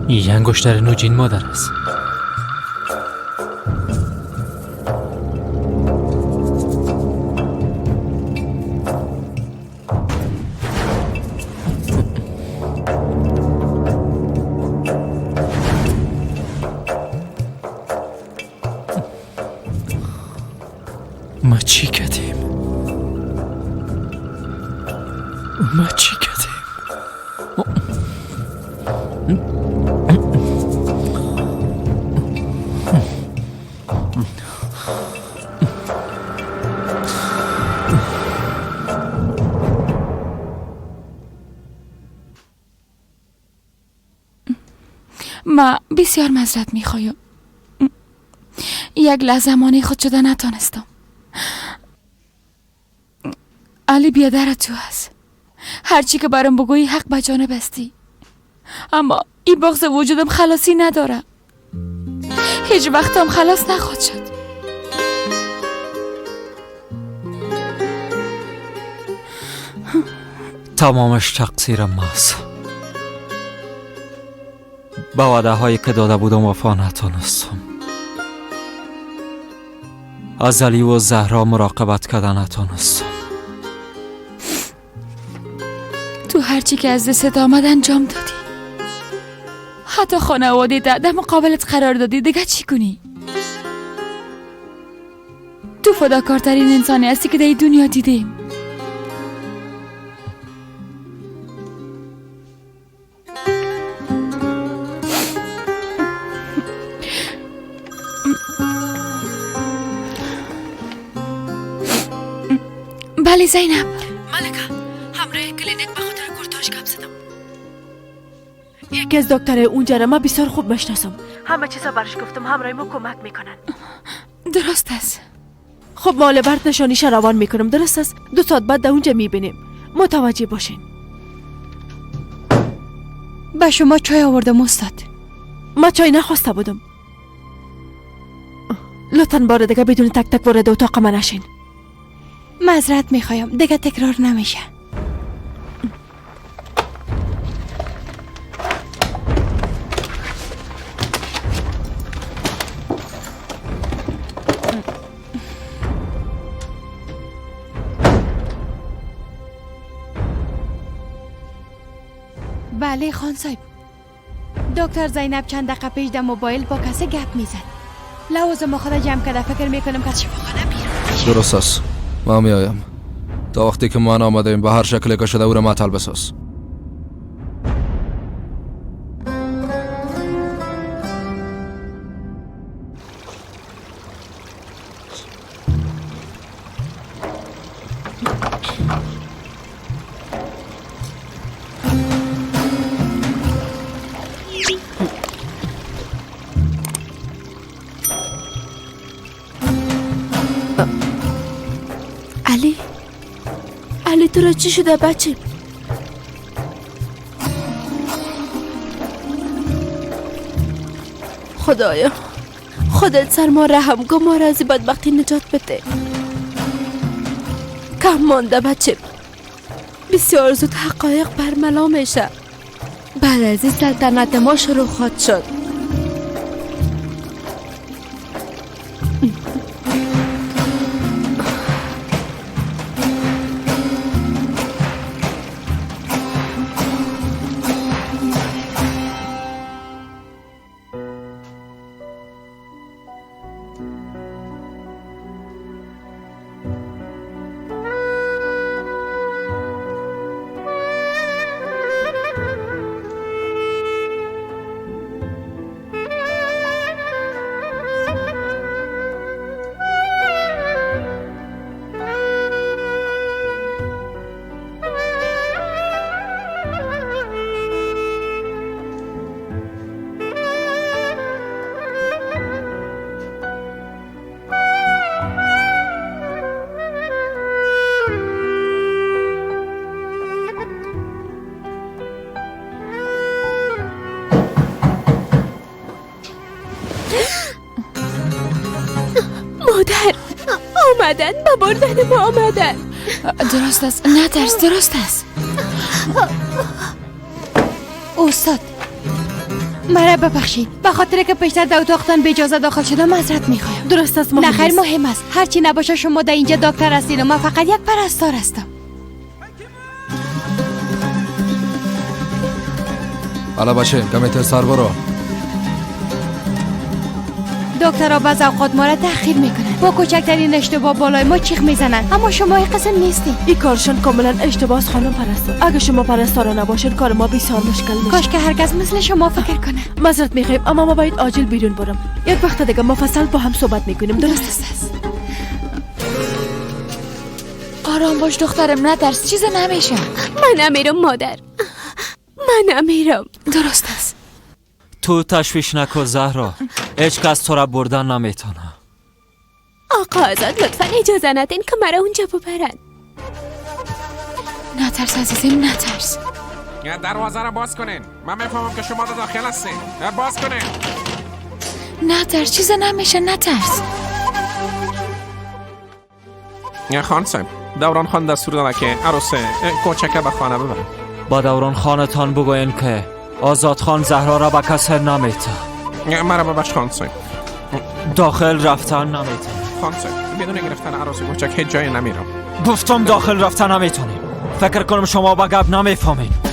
این انگشتر نوجین مادر است. ما چی کردیم؟ ما چی کردیم؟ ما بسیار معذرت میخوایم. یک لحظه مانع خود شده نتانستم. علی بیادر تو هست. هرچی که برام بگویی حق به جانب هستی، اما این بغض وجودم خلاصی نداره. هیچ وقت هم خلاص نخواهد شد. تمامش تقصیر ماست. به وعده هایی که داده بودم وفا نتونستم. از علی و زهرا مراقبت کرده نتونستم. تو هرچی که از دستت آمد انجام دادی. حتی خانواده در مقابلت قرار دادی. دیگه چی کنی؟ تو فداکارترین انسانی هستی که در دنیا دیدیم. بله زینب. ملکه، همراه کلینیک به خاطر کورتاژ گپ زدم. یکی از دکترای اونجا را من بسیار خوب میشناسم. همه چیزا برش گفتم، همراه ما کمک میکنن. درست است. خب مال برد نشانیش روان میکنم. درست است. 2 ساعت بعد در اونجا میبینیم. متوجه باشین. به شما چای آوردم استاد. ما چای نخواسته بودم. لطفاً بار دیگه بدون تک تک وارد اتاق من نشین. معذرت میخوایم، دیگه تکرار نمیشه. بله خان صاحب، دکتر زینب چند دقیقه پیش در موبایل با کسی گپ میزد. لوازم خود جمع کرده، فکر میکنم که از شفاخانه بیرون میشه. درست است، ما میایم. تا وقتی که من آمده ایم به هر شکلی که شده او را معطل بساز. علی تو را چی شده بچه؟ خدایا خودت سر ما رحم کن، ما را از بدبختی نجات بده. کم مانده بچه، بسیار زود حقایق برملا میشه. بعد از این سلطنت ما شروع خواهد شد. آمدن، به بردن ما آمدن. درست است، نترس، درست است. استاد مرا ببخشید، به خاطر که پیشتر در اتاقتان به اجازه داخل شدم معذرت میخوایم. درست است، مهم نه خیر است. مهم است. هرچی نباشه شما در اینجا دکتر هستین و من فقط یک پرستار هستم. حالا بچه کمی تیزتر برو. دکترها بعض اوقات ما را تحقیر میکنن، با کوچکترین اشتباه بالای ما چیخ میزنن، اما شما این قسم نیستین. این کارشان کاملا اشتباه است خانم پرستار. اگه شما پرستارا نباشین کار ما بسیار مشکل میشه. کاش که هرگز مثل شما فکر کنه. معذرت میخوایم اما ما باید عاجل بیرون برم. یک وقت دیگه مفصل با هم صحبت میکنیم. درست است. آرام باش دخترم، نترس، چیز نمیشه. من نمیرم مادر، من نمیرم. درست است. تو تشویش نکن زهرا، هیچ کس تو را بردن نمیتونه. آقا آزاد لطفا اجازه ندین که مرا اونجا ببرن. نترس عزیزم، نترس. دروازه را باز کنین، من میفهمم که شما داخل هستین. باز کنین. نترس، چیز نمیشه، نترس. خان صاحب، دوران خان دستور داده که عروس کوچکه به خانه ببرن. با دوران خانتان بگوین که آزاد خان زهرا را به کس نمیته. مرا ببخش خان صاحب، داخل رفتن نمیته. خان صاحب بدون گرفتن عروس کوچک هیچ جای نمیرم. گفتم داخل رفتن نمیتونیم. فکر کنم شما با گپ نمیفهمید.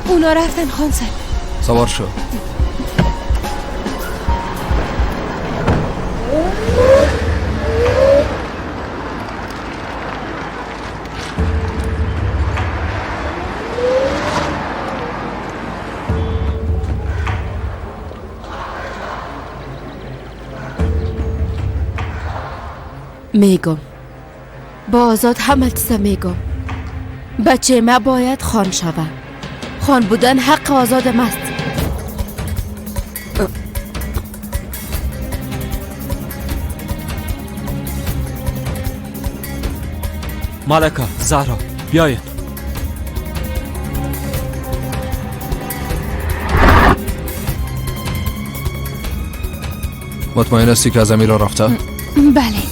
اونا رفتن خان صاحب. سوار شو. میگم با آزاد همه چیز میگم. بچه ما باید خان شود. خان بودن حق آزاد ماست. ملکه، زهرا بیاین. مطمئن هستی که از امیرا رفته؟ بله.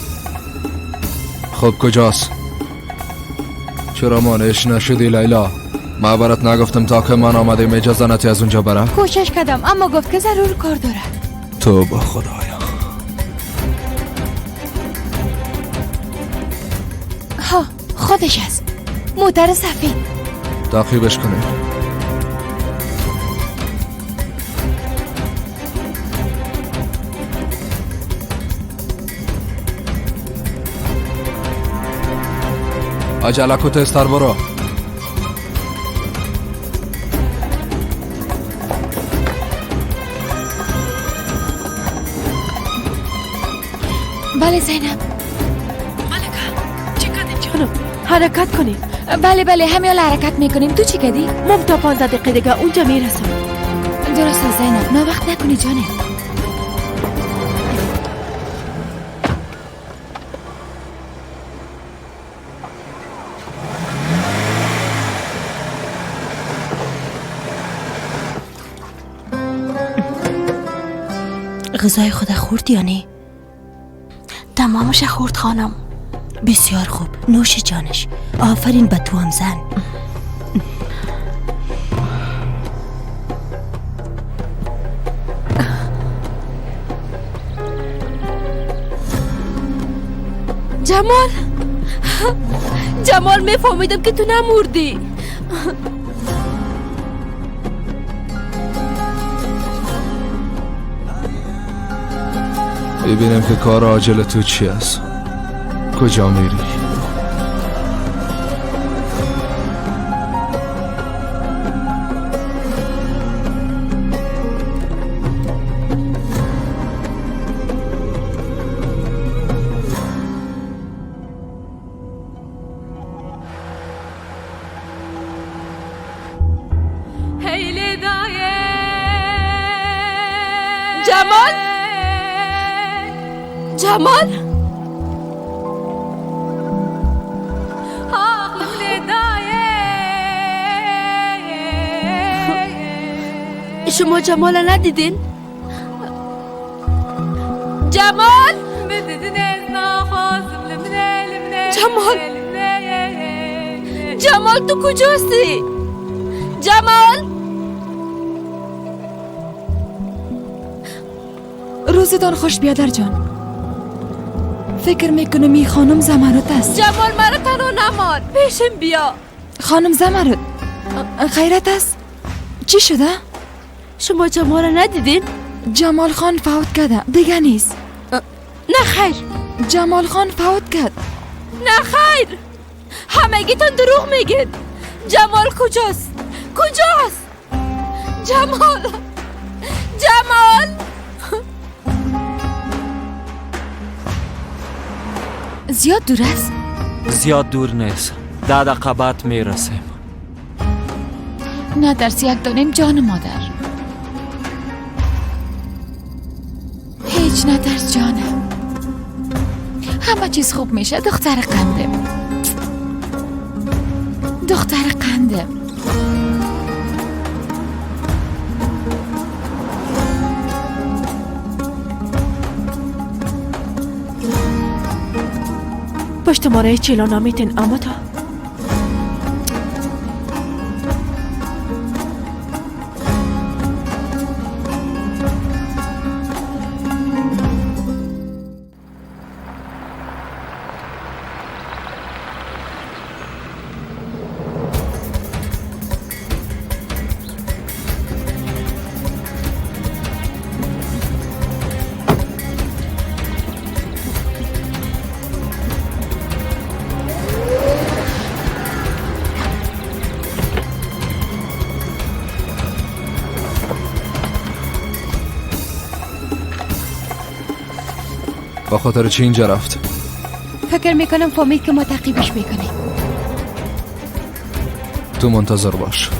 خب کجاست؟ چرا مانعش نشدی لیلا؟ ما برات نگفتم تا که من آمدیم اجازه ندی از اونجا برم؟ کوشش کردم اما گفت که ضرور کار داره. تو با خدایا. ها خودش است، موتر سفید. تعقیبش کنیم. عجله کو، تیزتر برو. بله زینب، حرکت کنیم. بله بله، همین حالا حرکت میکنیم. تو چی کردی؟ مم تا 15 دقیقه دیگه اونجا میرسم. درست زینب، نه وقت نکنی جانه. غذای خود خورد یا نه؟ تمامش خورد خانم. بسیار خوب، نوش جانش. آفرین به تو هم زن. جمال، جمال، میفهمیدم که تو نمردی. ببینم که کار عاجل تو چی است. کجا میری؟ جمال، جمال، شما جمال ندیدین؟ جمال، جمال، جمال، تو کجاستی؟ جمال، روزتان خوش بیادر جان. فکر میکنم این خانم زمرد است. جمال، مرا تنها نمان، پیشم بیا. خانم زمرد، خیرت است؟ چی شده؟ شما جمال ندیدین؟ جمال خان فوت کرده، دیگه نیست. نه خیر، جمال خان فوت کرد. نه خیر، همگیتون دروغ میگید. جمال کجاست؟ کجاست؟ جمال، جمال، زیاد دور است؟ زیاد دور نیست، 10 دقیقه بعد میرسیم. نه درس یک دانیم جان مادر. هیچ نترس جانم، همه چیز خوب میشه. دختر قندم، دختر قندم. پشت ما را هیچ اعلان نمیتین اما تا با خاطر چی اینجا رفت؟ فکر میکنم فهمید که ما تعقیبش میکنیم. تو منتظر باش.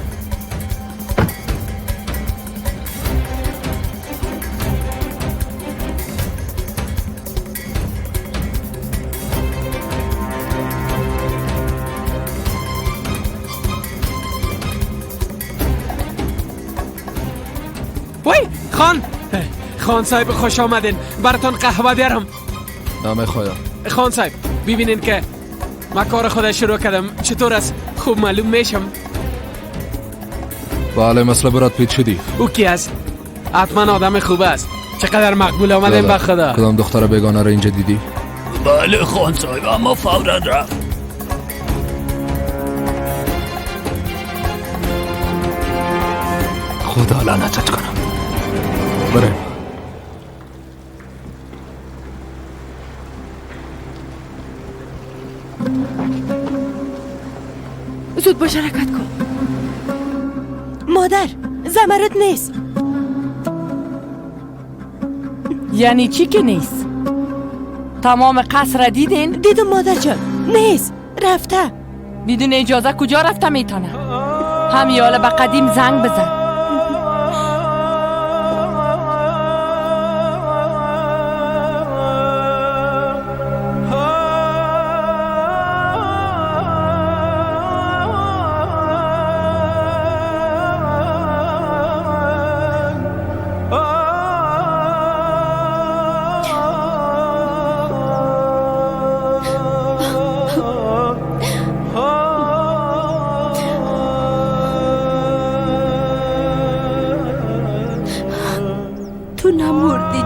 وای خان، خان صاحب خوش آمدین. براتون قهوه بیارم؟ نمیخوایم. خان صاحب ببینین که ما کار خود شروع کردم. چطور است؟ خوب معلوم میشم. بله، مثل برات پیت شدی. او کی است؟ حتما آدم خوب است. چقدر مقبول آمدین به خدا. کدام دختر بیگانه را اینجا دیدی؟ بله خان صاحب، اما فورا رفت. خدا لعنتت کنم. بریم. زود باش حرکت کن. مادر، زمرد نیست. یعنی چی که نیست؟ تمام قصر را دیدین؟ دیدم مادر جان، نیست. رفته. بدون اجازه کجا رفته میتونه؟ همیاله به قدیم زنگ بزن.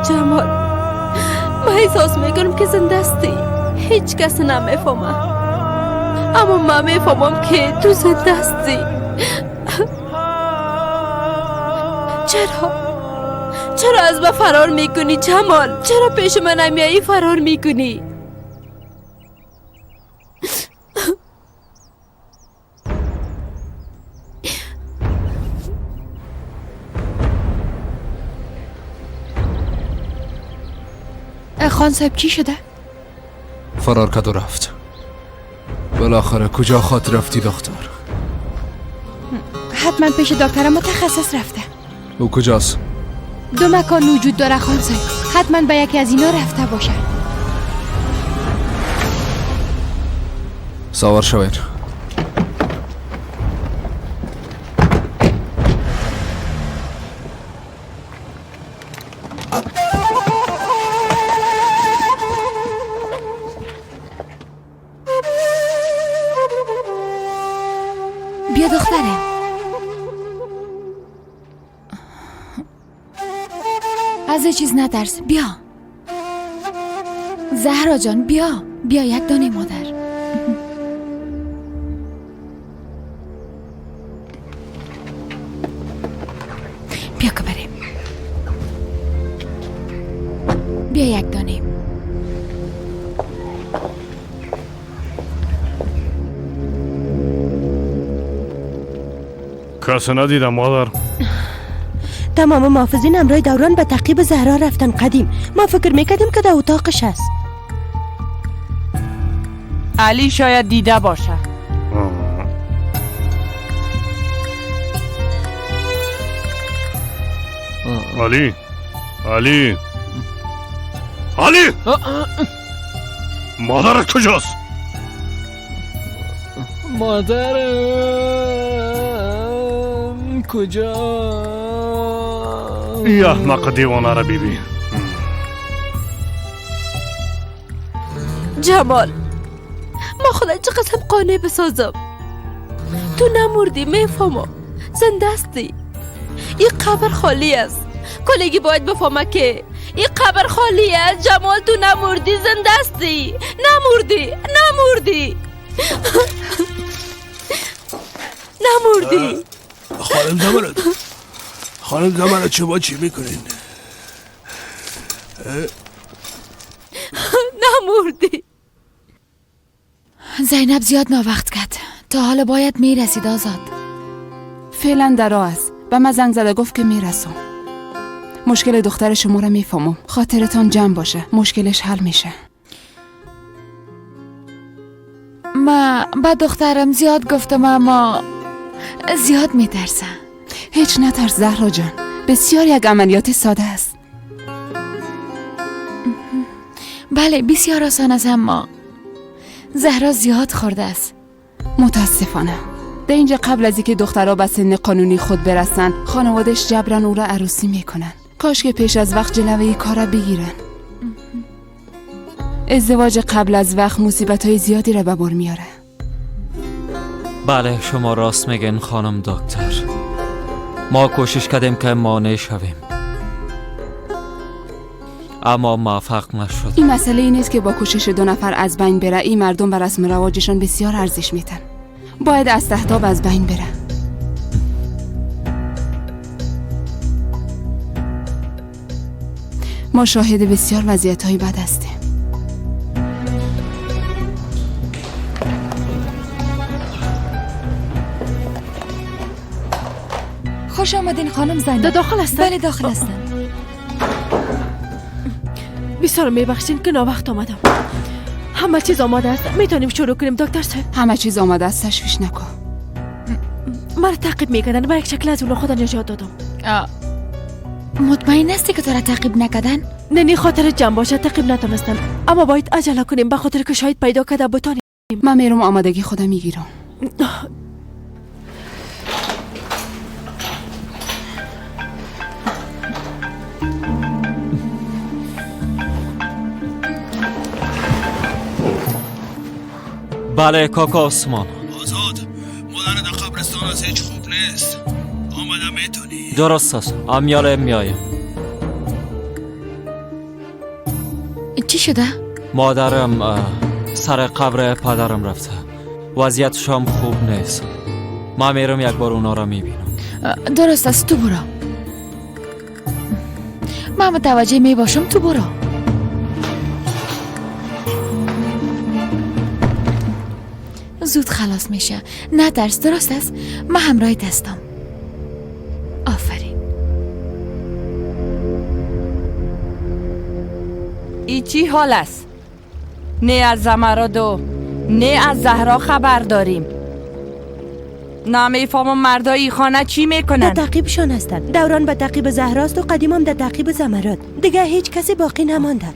جمال، من احساس میکنم که زنده هستی. هیچ کس نمیفهمه، اما من میفهمم که تو زنده هستی. چرا از من فرار میکنی جمال؟ چرا پیش من نمیایی فرار میکنی؟ خان صاحب چی شده؟ فرار کرد و رفت. بالاخره کجا خاطر رفتی دختر؟ حتما پیش دکتر متخصص رفته. او کجاست؟ دو مکان وجود داره خان صاحب، حتما به یکی از اینا رفته باشه. سوار شوید. بیا دختره. از چیز نترس، بیا. زهرا جان بیا، بیا یک دانه مادر. بیا که بریم. بیا یک دانه. کسی ندیدم مادر. تمام محافظین امرای دوران به تعقیب زهرا رفتن قدیم. ما فکر میکردیم که در اتاقش است. علی شاید دیده باشه. علی، علی، علی، مادرت کجاست؟ مادرم کجا؟ ای احمق دیوانه را بیبی. جمال، ما خدا چه قسم قانع بسازم. تو نمردی، میفهمم زنده هستی. این قبر خالی است. کلگی باید بفهمه که این قبر خالی است. جمال تو نمردی، زنده هستی. نمردی، نمردی، نمردی. خانم زمرد، خانم زمرد شما چی میکنین؟ نمردی. زینب زیاد ناوقت کرد. تا حالا باید میرسید آزاد. فعلا در راه است. به من زنگ زده گفت که میرسم. مشکل دختر شما را میفهمم. خاطرتان جمع باشه، مشکلش حل میشه. ما به دخترم زیاد گفتم اما زیاد میترسم. هیچ نترس زهرا جان، بسیار یک عملیات ساده است. بله بسیار آسان است، اما زهرا زیاد خورده است. متاسفانه در اینجا قبل از اینکه دخترها به سن قانونی خود برسن، خانوادش جبران او را عروسی میکنن. کاش که پیش از وقت جلوه کارا بگیرن. ازدواج قبل از وقت مصیبت های زیادی را به بار میاره. بله شما راست میگین خانم دکتر. ما کوشش کردیم که مانع شویم اما موفق نشد. این مسئله این نیست که با کوشش دو نفر از بین بره. این مردم به رسم رواجشان بسیار ارزش میتن. باید از تحتاب از بین بره. ما شاهد بسیار وضعیت های بد هستیم. خوش آمدین خانم زینب. داخل هستن؟ بله داخل هستن. بسیار میبخشین که ناوقت آمدم. همه چیز آماده است، میتونیم شروع کنیم دکتر صاحب. همه چیز آماده است، تشویش نکن. مرا تعقیب میکردن و یک شکل از اونها خود نجات دادم. مطمئن هستی که تو را تعقیب نکردن؟ نه، خاطر جمع باشه تعقیب نتونستن، اما باید عجله کنیم به خاطر که شاید پیدا کرده بتانیم. من میرم آمادگی خودم میگیرم. بله کاکا عثمان. آزاد، مادر در قبرستان از هیچ خوب نیست. آمده میتونی؟ درست است، امیال میایم. چی شده؟ مادرم سر قبر پدرم رفته، وضعیتش هم خوب نیست. من میرم یک بار اونا را میبینم. درست است، تو برو. من متوجه میباشم، تو برو. زود خلاص میشه، نه ترس. درست است، من همراهت هستم. آفرین. ای چی حال است؟ نه از زمرد و نه از زهرا خبر داریم. نمیفهمم مردای خانه چی میکنن. در تعقیبشان هستند. دوران به تعقیب زهراست و قدیم هم در تعقیب زمرد. دیگه هیچ کسی باقی نمانده.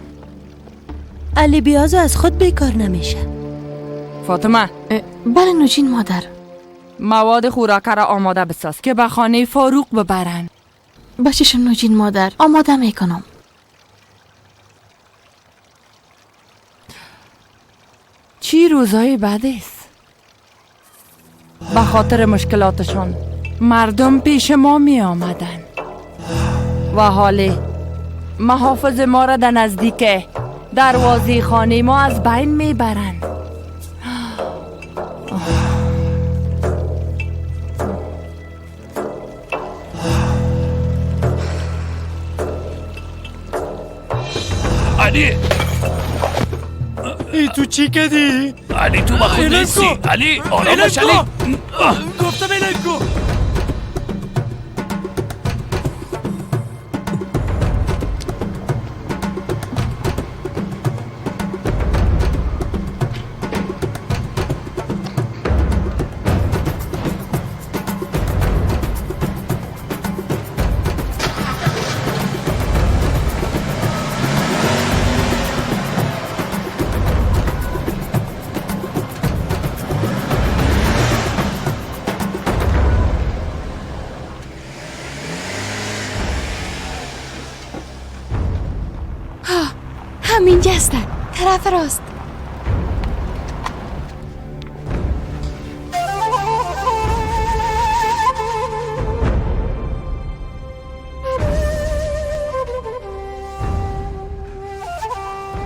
علی بیازو از خود بیکار نمیشه. فاطمه. بله نوجین مادر. مواد خوراکه را آماده بساز که به خانه فاروق ببرن. بچشم نوجین مادر، آماده میکنم. چی روزای بد است. به خاطر مشکلاتشان مردم پیش ما می آمدن و حالی محافظ ما را در نزدیک دروازه خانه ما از بین می برن. علی، ای تو چی کردی؟ علی تو با خود نیستی. علی آرام باش. علی گفتم الکو. همینجا هستن، طرف راست.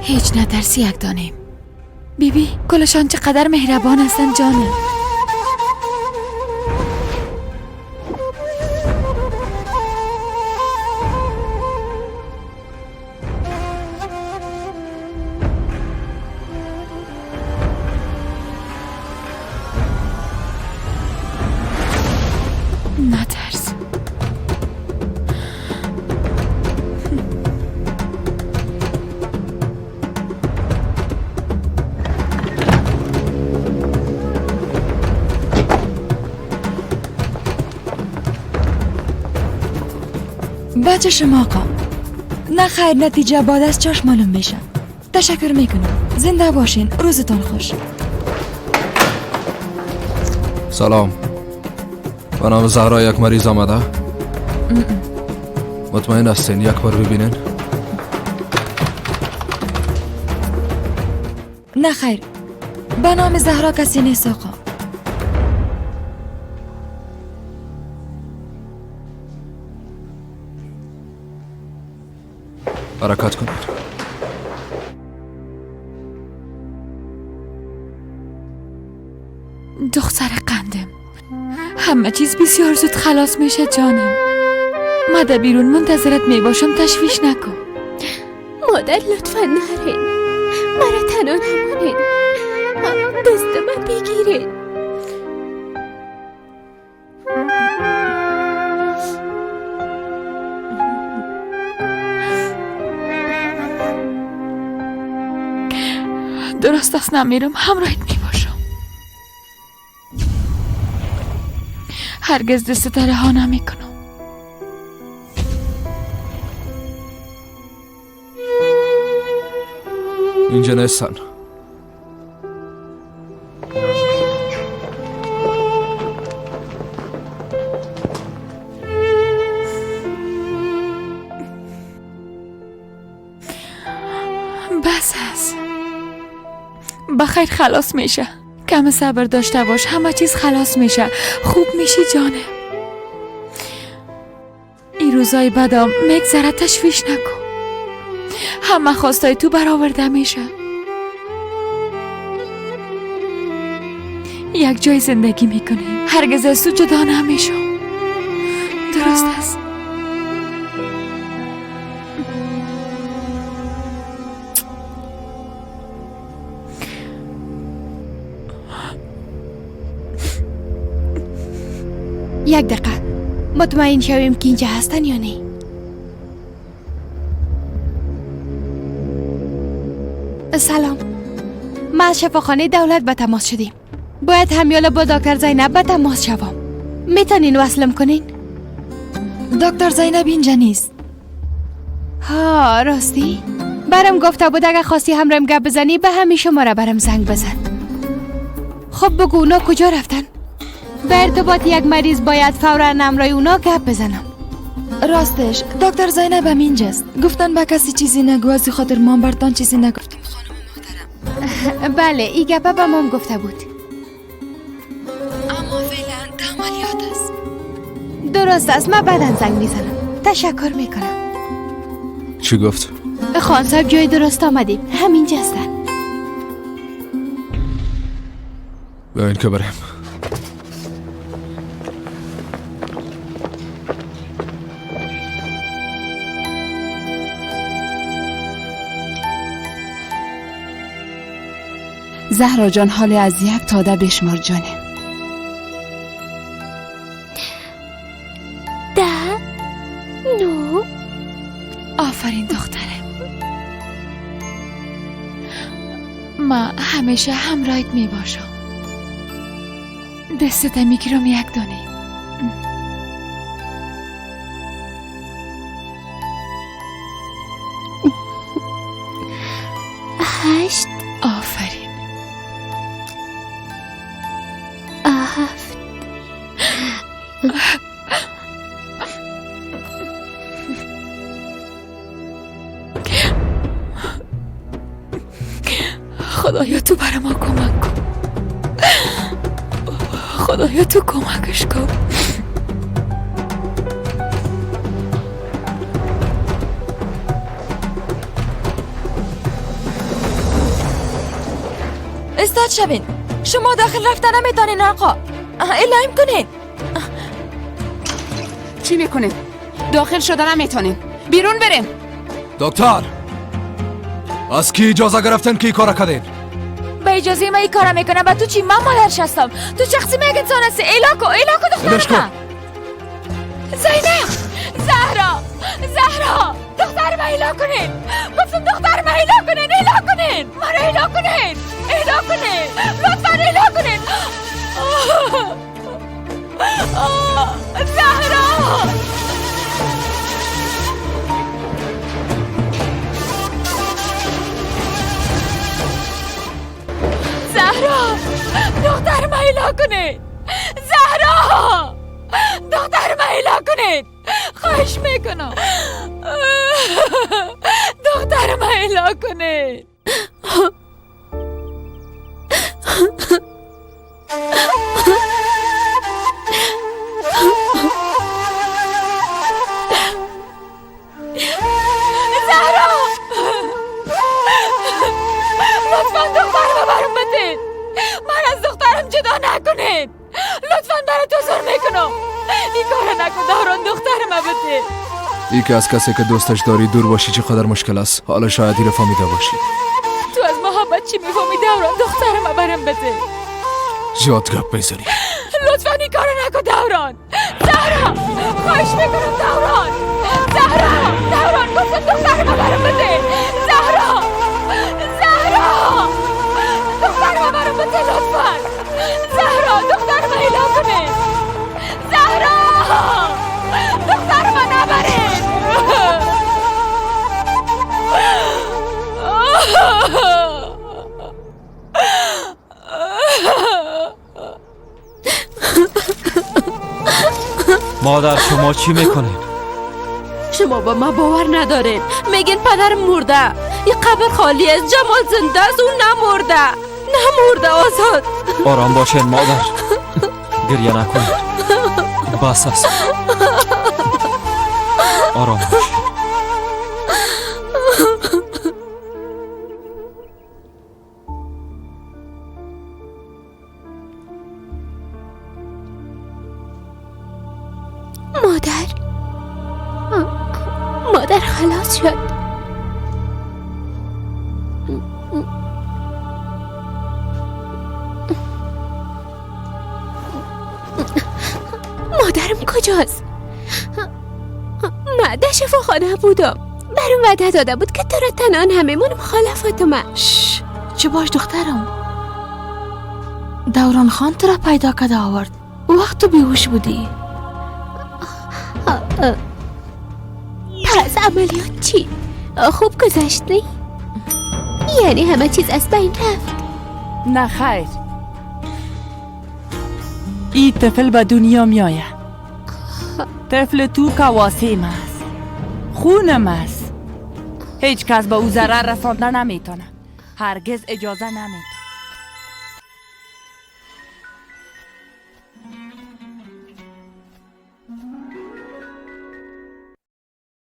هیچ نترسی یک دانیم. بیبی کلشان چقدر مهربان هستن جانم. نترس. بچه شما آقا. نه خیر، نتیجه بعد از چشم معلوم میشه. تشکر میکنم. زنده باشین، روزتان خوش. سلام. به نام زهرا یک مریض آمده؟ مطمئن هستین یک بار ببینین؟ نه خیر، به نام زهرا کسی نیست آقا. حرکت کنید. دختر قندم، همه چیز بسیار زود خلاص میشه جانم. ما در بیرون منتظرت میباشم، تشویش نکن. مادر لطفا نرین، مرا تنها نمانین، دست من بگیرین. درست است نمیرم، همراهت میباشم. هرگز دست رها نمیکنم. اینجا نیستن. بس است. بخیر خلاص میشه. کم صبر داشته باش، همه چیز خلاص میشه. خوب میشی جانه. این روزای بدم میگذره، تشویش نکن. همه خواستای تو برآورده میشه. یک جای زندگی میکنیم، هرگز از تو جدا نمیشم. درست است. یک دقیقه مطمئن شویم که اینجا هستن یا نه. سلام، ما از شفاخانه دولت به تماس شدیم. باید همیاله با دکتر زینب به تماس شوم. میتونین وصلم کنین؟ دکتر زینب اینجا نیست. ها راستی؟ برم گفته بود اگه خواستی همراهم گپ بزنی به همین شماره برم زنگ بزن. خب بگو اونا کجا رفتن؟ به ارتباط یک مریض باید فوراً همراه اونا گپ بزنم. راستش دکتر زینب هم اینجاست. گفتن به کسی چیزی نگو، از خاطر مام برتان چیزی نگفتم خانم محترم. بله این گپه به مام گفته بود. اما فعلا عملیات است. درست است، من بعدا زنگ میزنم. تشکر میکنم. چی گفت؟ خان صاحب جای درست آمدیم، همینجا هستن. بیاین که بریم. زهرا جان حال از 1 تا 10 بشمار جانه. 10 9. آفرین دختره، ما همیشه همراهت می باشم. دستت میگیرم یک دانه. 8. آفرین. 7. خدایا تو برای ما کمک کن. خدایا تو کمکش کن. استاد شوین، شما داخل رفتن نمیتونین آقا. اعلام کنین. چی میکنین؟ داخل شدن نمیتونین. بیرون برین. دکتر، از کی اجازه گرفتن که این کار کردین؟ به اجازه من این کار میکنم. و تو چی؟ من مادرش هستم. تو شخصی یک انسان هستی. ایلا کو، ایلا کو دختر من. زینب، زهرا، زهرا، دختر من ایلا کنین. گفتم دختر من ایلا کنین، ایلا کنین، من ایلا کنین، ایلا کنین، لطفا ایلا کنین. زهرا، زهرا، دختر من ایلا کنید. زهرا، دختر من ایلا کنید. خواهش میکنم دختر من ایلا کنید. زهرا، لطفا دخترم برام بدید. من از دخترم جدا نکنید. لطفا برای تو زور میکنم. این کار نکن دوران، دخترم بده. ای که از کسی که دوستش داری دور باشی چقدر مشکل است. حالا شاید این فهمیده باشی. تو از محبت چی میفهمی دوران؟ دخترم برام بده. زیاد گپ میزنی. لطفا این کارو نکن دوران. زهرا، خواهش میکنم دوران. زهرا، دوران گفتم دخترم برام بده. زهرا، زهرا. مادر شما چی میکنین؟ شما با ما باور ندارین. میگین پدر مرده، یه قبر خالی است، جمال زنده است، او نمرده، نمرده آزاد. آرام باشین مادر، گریه نکنید، بس است، آرام باش. مادر خلاص شد. مادرم کجاست؟ من در شفاخانه بودم، برام وعده داده بود که تو را تنها نمیمونم خاله فاطمه. چه باش دخترم، دوران خان تو را پیدا کرده آورد، وقت تو بیهوش بودی. پس عملیات چی؟ خوب گذشت نه؟ یعنی همه چیز از بین رفت؟ نه خیر، این طفل به دنیا میآید. طفل تو کواسیم است، خونم است، هیچ کس به او ضرر رسانده نمیتونه، هرگز اجازه نمیتونه.